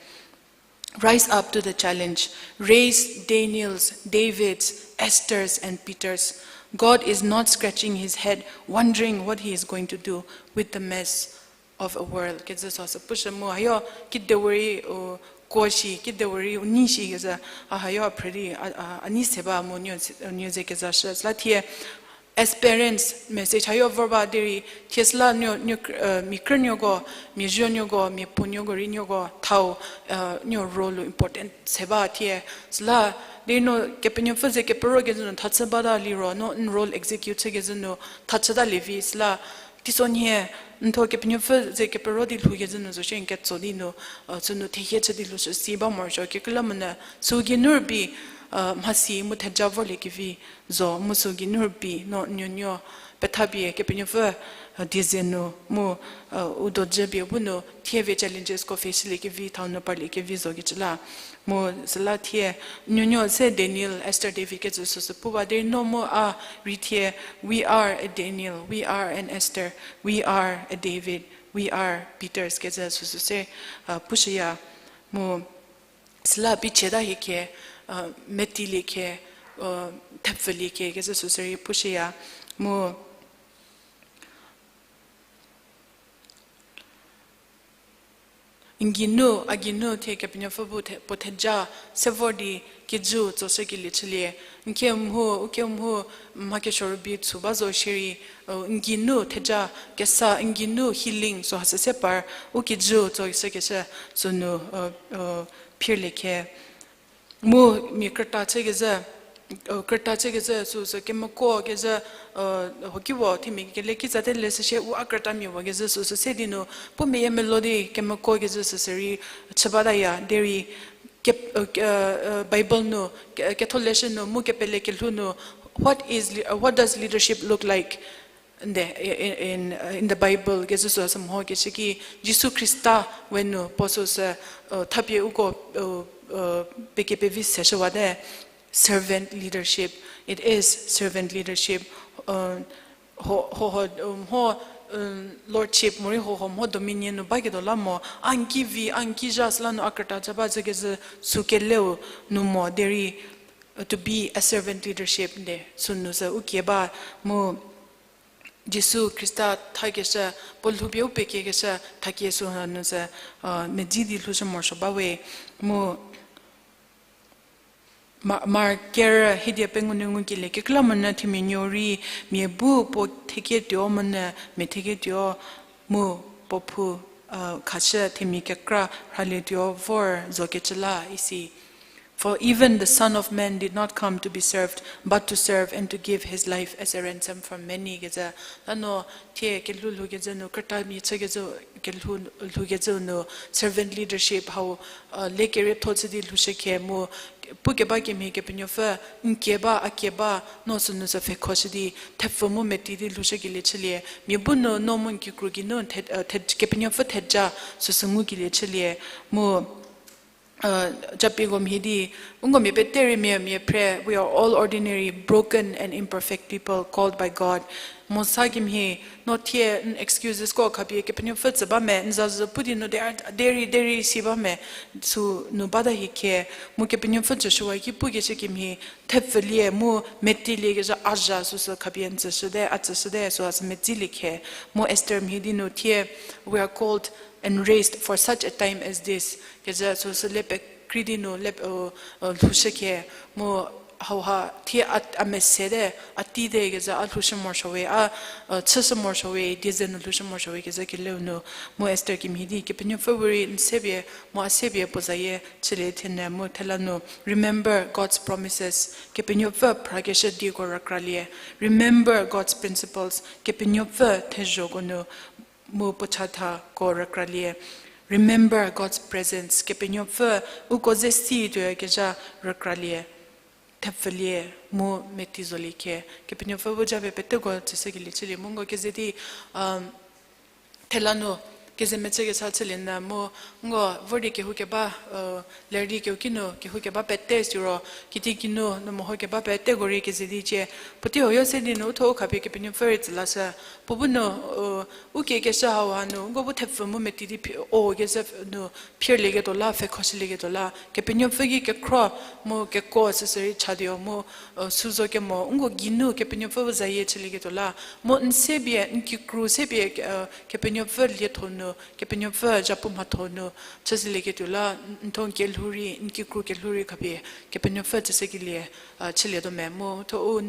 Rise up to the challenge. Raise Daniels, Davids, Esthers, and Peters. God is not scratching his head, wondering what he is going to do with the mess of a world. Kecü süsü pushü mu, hayo, kidewe rei, u, kuo shi, kidewe rei, u, nei shi kecü, a, hayo, a phrü di, a, a, a nei se ba mu, nuo, nuo ze kezashü, süla thie, as parents, message hayo vor ba derei, thie süla nuo, nuo, mia krünuoko, mia zuonuoko, mia puonuoko, reinuoko, thau, nuo role important se ba thie, süla, derei no Kepenuopfü ze kepero kezhü nu thachü bata liro, no n role execute chü kezhü nu thachütalie vi, süla, teisonhie, n tho Kepenuopfü ze kepero di lhou kezhü nu zo shie n ketso di nu, sünu thehie chü di lhoushü si ba morosuo, kekreilamonyü, sü geinu rübei, mhasi mu theja vorlie kevi, zo mu sü geinu rübei, no nuonuo, pethapie Kepenuopfü, die ze nu, mu, u dojü pie bu nu, thie vie challengesko face shülie kevi, thau nu parlie kevi zo kecü la. Mu süla thie, nuonuo se Daniel, Esther, David kecü süsü pu ba derei no mu a rei thie, we are a Daniel, we are an Esther, we are a David, we are Peters kecü süsü se, pushüya. Mu süla bichieta hie khe, metilie khe, thepfülie khe kecü süsü rei pushüya. Mu n geinu, a geinu thie Kepenuopfü bu the-, puo theja se vor di kijüu tsoshükelie chülie. N khe mhu, u khe mhu, mha kesuo rübei chü ba zo shierei, n geinu theja kesa, n geinu healing süha sü se par, u kijüu tsoshükeshü sünu, phirlie khe. Mu mia krüta chükezhü, krüta chükezhü süsü kemeko kezhü, hokiwo themia kele kitsa te le süsie u a krütamia wo kezhü süsü se di nu, puo meyiemeluo di kemeko kezhü süsü rei chü bataya, derei Bible nu, ketholeshü nu, mu kepele kelhou nu, what is, what does leadership look like? Nde, in, in the Bible, kezhü süsü mho keshü ki, Jisu Khrista we nu, puo süsü, thapie uko, pekepevi seshüwate, servant leadership. It is servant leadership. Ho, ho, ho, mho, lordship, morei ho, ho, mho dominion nu baketuo la mo, a n ki vi, a n ki zha süla nu a krüta cha ba zhü kezhü sü keleu nu mo, derei, to be a servant leadership nde, sünu sü u kie ba, mu Jisu Khrista thakeshü, puo lhoupie u pekiekeshü, thakie sünu sü, medzi di lhoushü morosuo ba we, mu Ma-, Mark kerü hiedie pengou nu ngukelie, kekreilamonyü themia nuo rei mia bu puo theketuo monyü mia theketuo mu puo phu, khashü themia kekra rhalietuo vor zokecü la isi. For even the Son of Man did not come to be served, but to serve and to give his life as a ransom for many. Kezhü, lano thie kelhou lhoukecü nu, krütamia chükecü, kelhou lhoukecü nu, servant leadership hau, le kerietho chü di lhoushü khe mu, pukeba kemhie Kepenuopfü n kie ba, a kie ba, no sünu sü pfhekhoshü di, thepfü mu meti di lhoushükelie chülie. Mia bu nu no mu n kikru geinu the-, the-, Kepenuopfü theja süsü ngukelie chülie. Mu, japiko mhie di, uko mia pete rei mia, mia phre, we are all ordinary, broken and imperfect people called by God. Mosa kemhie, no thie n excuses ko khapie Kepenuopfü tsü ba me, n zazü pu di nu de-, derei, derei si ba me, sünu bata hie khe, mu Kepenuopfü Joshua ki pukecü kemhie, thepfülie mu metiliekezha a zha süsü khapie n tsüshüte, a tsüshüte, süsü medzilie khe, mu Esther mhie di nu thie, we are called and raised for such a time as this. Kezhü süsü le pekrei di nu le, lhoushü khe, mu hauha thie a, a mesete, a teite kezhü a lhoushü morosuo we, a, chüshü morosuo we, die ze nu lhoushü morosuo we kezhü keleu nu, mu Esther kemhie di, Kepenuopfü we rei n sepie, mu a sepie puo zayie chülie thenyü mu thela nu, remember God's promises, Kepenuopfü phrakeshü dieko rükralie, remember God's principles, Kepenuopfü thezhoko nu, mu puo chathako rükralie. Remember God's presence. Kepenuopfü uko ze si tuoyakezha rükralie. Thepfülie mu meti zolie khe. Kepenuopfü bu japie peteko tsüshükelie chülie mu nko keze di, thela nu keze mechü kesa chülie nyü mu nko vor di kehoukeba, ler di kehouki nu kehoukeba pete siro, kitiekinu nu mehokeba peteko rei keze di cie. Puotei huoyo se di nu u tho u khapie Kepenuopfü rei tsü lashü. Puo bu nu, u kiekeshü hauha nu nko bu thepfü mu meti di phi-, o kezhü nu phirlieketuo la, pfhekhoshülieketuo la, Kepenuopfü ki kekhro mu keko süsü rei chatuo mu, süzo kemo nko geinu Kepenuopfü bu zayie chülieketuo la, mu n sepie, n kikru sepie, Kepenuopfü lietho nu, Kepenuopfü zhapu mhatho nu chüshülieketuo la, n tho n kelhou rei, n kikru kelhou rei khapie Kepenuopfü tsüshükelie chülietuo me mu tho u,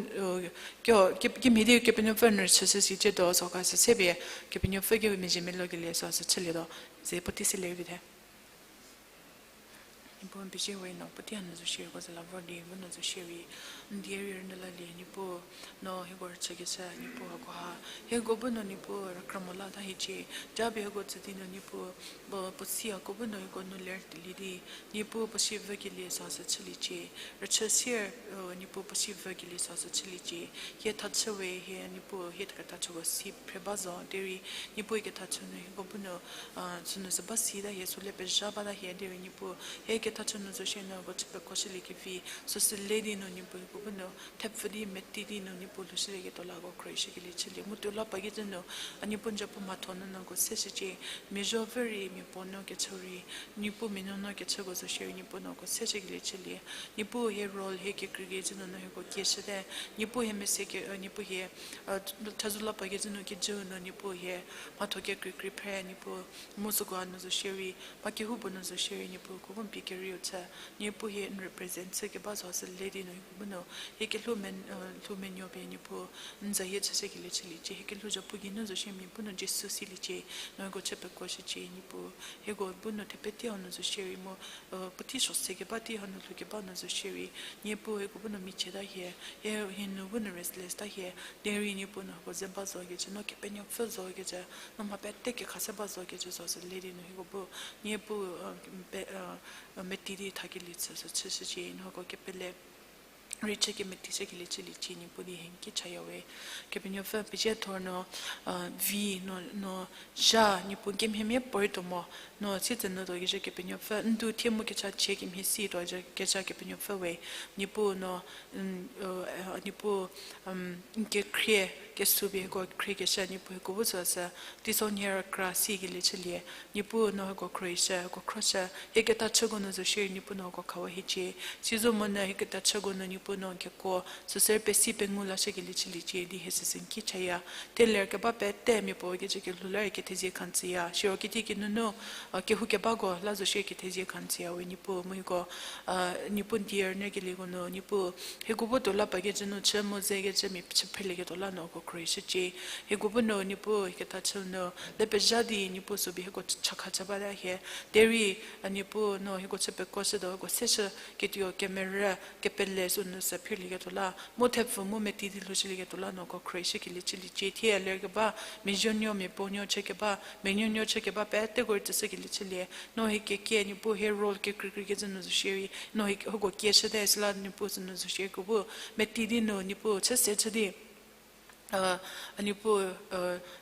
kio, ki, kimhie di Kepenuopfü n rüchüshü si cietuo süko sü sepie Kepenuopfü ki mezhie melokelie süsü chülietuo, ze puotei se lerei vite. Niepuu n pezie we, no puotei hanu zo shierei ko ze la vor di bu no zo shierei, n die rei rünyü lalie Niepuu, no hieko rüchükeshü Niepuu hakoha, hieko bu no Niepuu rükra mo lata hiecie, japie hieko tsü di nu Niepuu, puo, puo si hako bu no hieko nu ler tuolie di, Niepuu puo si vükelie süsü chüliecie, rüchü sier, Niepuu puo si vükelie süsü chüliecie, hie thachü we hie Niepuu hie kethachüko si phre ba zo derei, Niepuu kethachü nu hieko bu nu, sünu sü ba sita hie, süle pezha bata hie derei Niepuu, hie kethachü nu zo shie no ko chü pekhoshüliekevi, süsü le di nu Niepuu hieko bu nu thepfü di meti di nu Niepuu lhoushülieketuo la ko khroshükelie chülie mu tuo la pakecü nu, a Niepuu n zhapu mhatho nunu ko seshücie, mia zuo pfü rei mia puo no kechü rei, Niepuu mia nuonuo kechüko zo shierei Niepuu no ko seshükelie chülie, Niepuu hie role hie kekreikecü nunu hieko kieshüte, Niepuu hie mese ke, Niepuu hie, thazou la pakecü nu kijüu nu Niepuu hie mhatho kekreikrei phre Niepuu, mu süko hanu zo shierei, mha kehoupuo nu zo shierei Niepuu ko bu n pie riu chü, Niepuu hie n represent chü keba zo sü le di nu hieko bu nu, hie kelhou men, lhou menuo pie Niepuu, n za hie chüshükelie chüliecie, hie kelhou zhapu geinu zo shie mia bu nu Jisu siliecie, no hieko chü pekuoshücie Niepuu, hieko bu nu thepetie hanu zo shierei mu, puotei suo se keba tei hanu lhou keba nu zo shierei, Niepuu hieko bu nu michieta hie, hie hie nu bu nu restless ta hie, derei Niepuu no hieko ze ba zokecü, no Kepenuopfü zokecü, no mha pete kekhashü ba zokecü zo sü le di nu hieko bu, Niepuu, meti di thakelie chü sü chüshücie, no hieko kepele rei chü kemeti chükelie chüliecie Niepuu di hie n ki chaya we. Kepenuopfü pezie thor no, vi no, no zha Niepuu n kemhie mia puorei tuo mo, no sietsü nu tuo kezha Kepenuopfü, n du thie mu kecha chie kemhie si tuo kezha Kepenuopfü we, Niepuu no, Niepuu, n kekhrie, kesü pie hieko khriekeshü Niepuu hieko bu zo sü, teisonhie rükra sikelie chülie, Niepuu no hieko khruohishü, hieko khruohishü, hie ketachüko nu zo shierei Niepuu no hieko khawa hiecie, sizo monyü hie ketachüko nu Niepuu no n kekuo, süsü rei pesi pengu lashükelie chüliecie di hie süsü n ki chaya, thie ler keba pete mia puo kecü kelhou la rei kethezie kha n tsüya, siro kitiekinu nu, kehou kebako la zo shie kethezie kha n tsüya we Niepuu, mu hieko, Niepuu n die rünyükelieko nu Niepuu, hieko bu tuo la pakecü nu chü mu zekecü mia chü phrelieketuo la no hieko khruohishücie, hieko bu nu Niepuu hie ketachü nu, le pezha di Niepuu sübi hieko chakha cha bata hie, derei, Niepuu no hieko chü pekuoshütuo hieko seshü, ketuo kemerü, kepele sünu sü phirlieketuo la, mu thepfü mu meti di lhoushülieketuo la no hieko khruohishükelie chüliecie, thie ler keba, mia zuonuo mia puonuo chü keba, mia nuonuo chü keba peteko rei tsüshükelie chülie, no hie kekie Niepuu hie role kekreikrei kecü nu zo shierei, no hie hieko kieshüte süla Niepuu sünu zo shie hieko bu, meti di nu Niepuu chü se chü di, Niepuu,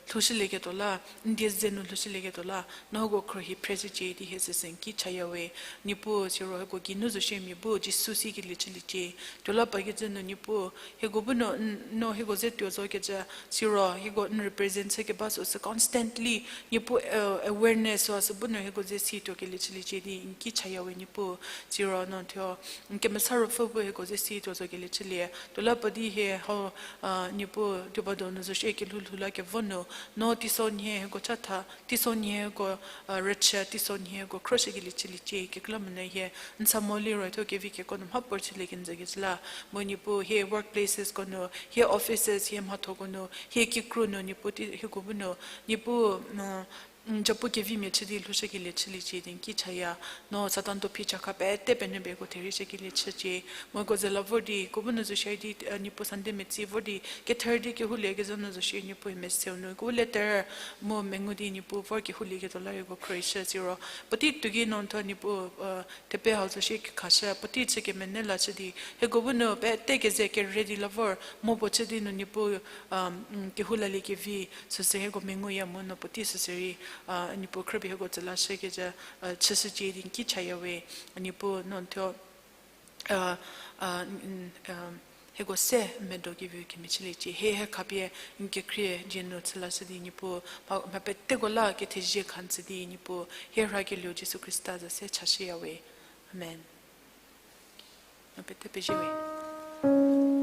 lhoushülieketuo la, n die ze nu lhoushülieketuo la, no hieko khruohi phreshücie di hie süsü n ki chaya we, Niepuu siro hieko geinu zo shie mia bu Jisu sikelie chüliecie, tuo la pakecü nu Niepuu, hieko bu no, no hieko ze tuo zokecü, siro hieko n represent chü keba süsü constantly, Niepuu, awareness süsü bu nu hieko ze si tuokelie chüliecie di n ki chaya we Niepuu, siro no thuo, n kemesa ruopfü bu hieko ze si tuo zokelie chülie, tuo la pa di hie hau, Niepuu tuo ba donu zo shie kelhou lhou la kevo nu, no teisonhie hieko chatha, teisonhie hieko, rüchü, teisonhie hieko khruohishükelie chüliecie, kekreilamonyü hie, n sa mo liro thuo kevi keko nu mhapuorei chülie kenjükecü la, mu Niepuu hie workplacesko nu, hie offices, hie mhathoko nu, hie kikru nu, Niepuu ti hieko bu nu, Niepuu, zhapu kevimia chü di lhoushükelie chüliecie di n ki chaya, no Satan tuo phi chakha pete penyü pie hieko therie shükelie chücie, mu hieko ze la vor di, hieko bu nu zo shie di, Niepuu Sunday metsi vor di, kether di kehoulie kezha nu zo shie Niepuu hie meseu nu, hieko bu letter, mu mengu di Niepuu vor kehoulieketuo la hieko khruohishü siro, puotei tuo ki no thuo Niepuu, thepe hau zo shie kekhashü, puotei chü kemenei la chü di, hieko bu nu pete keze kere di la vor, mo puo chü di nu Niepuu, kehou lalie kevi, süsü hieko menguya mu no puotei süsü rei, Niepuu khrüpie hieko tsü lashükecü, chüshücie di n ki chaya we, Niepuu no thuo, hieko se medo keviu kemhie chüliecie, hie hie khapie n kekhrie dzie nu chü lashü di Niepuu, mha, mha peteko la kethezie kha n tsü di Niepuu, hie rhakelieu Jisu Khrista za se chashüya we. Amen. Mha pete pezie we.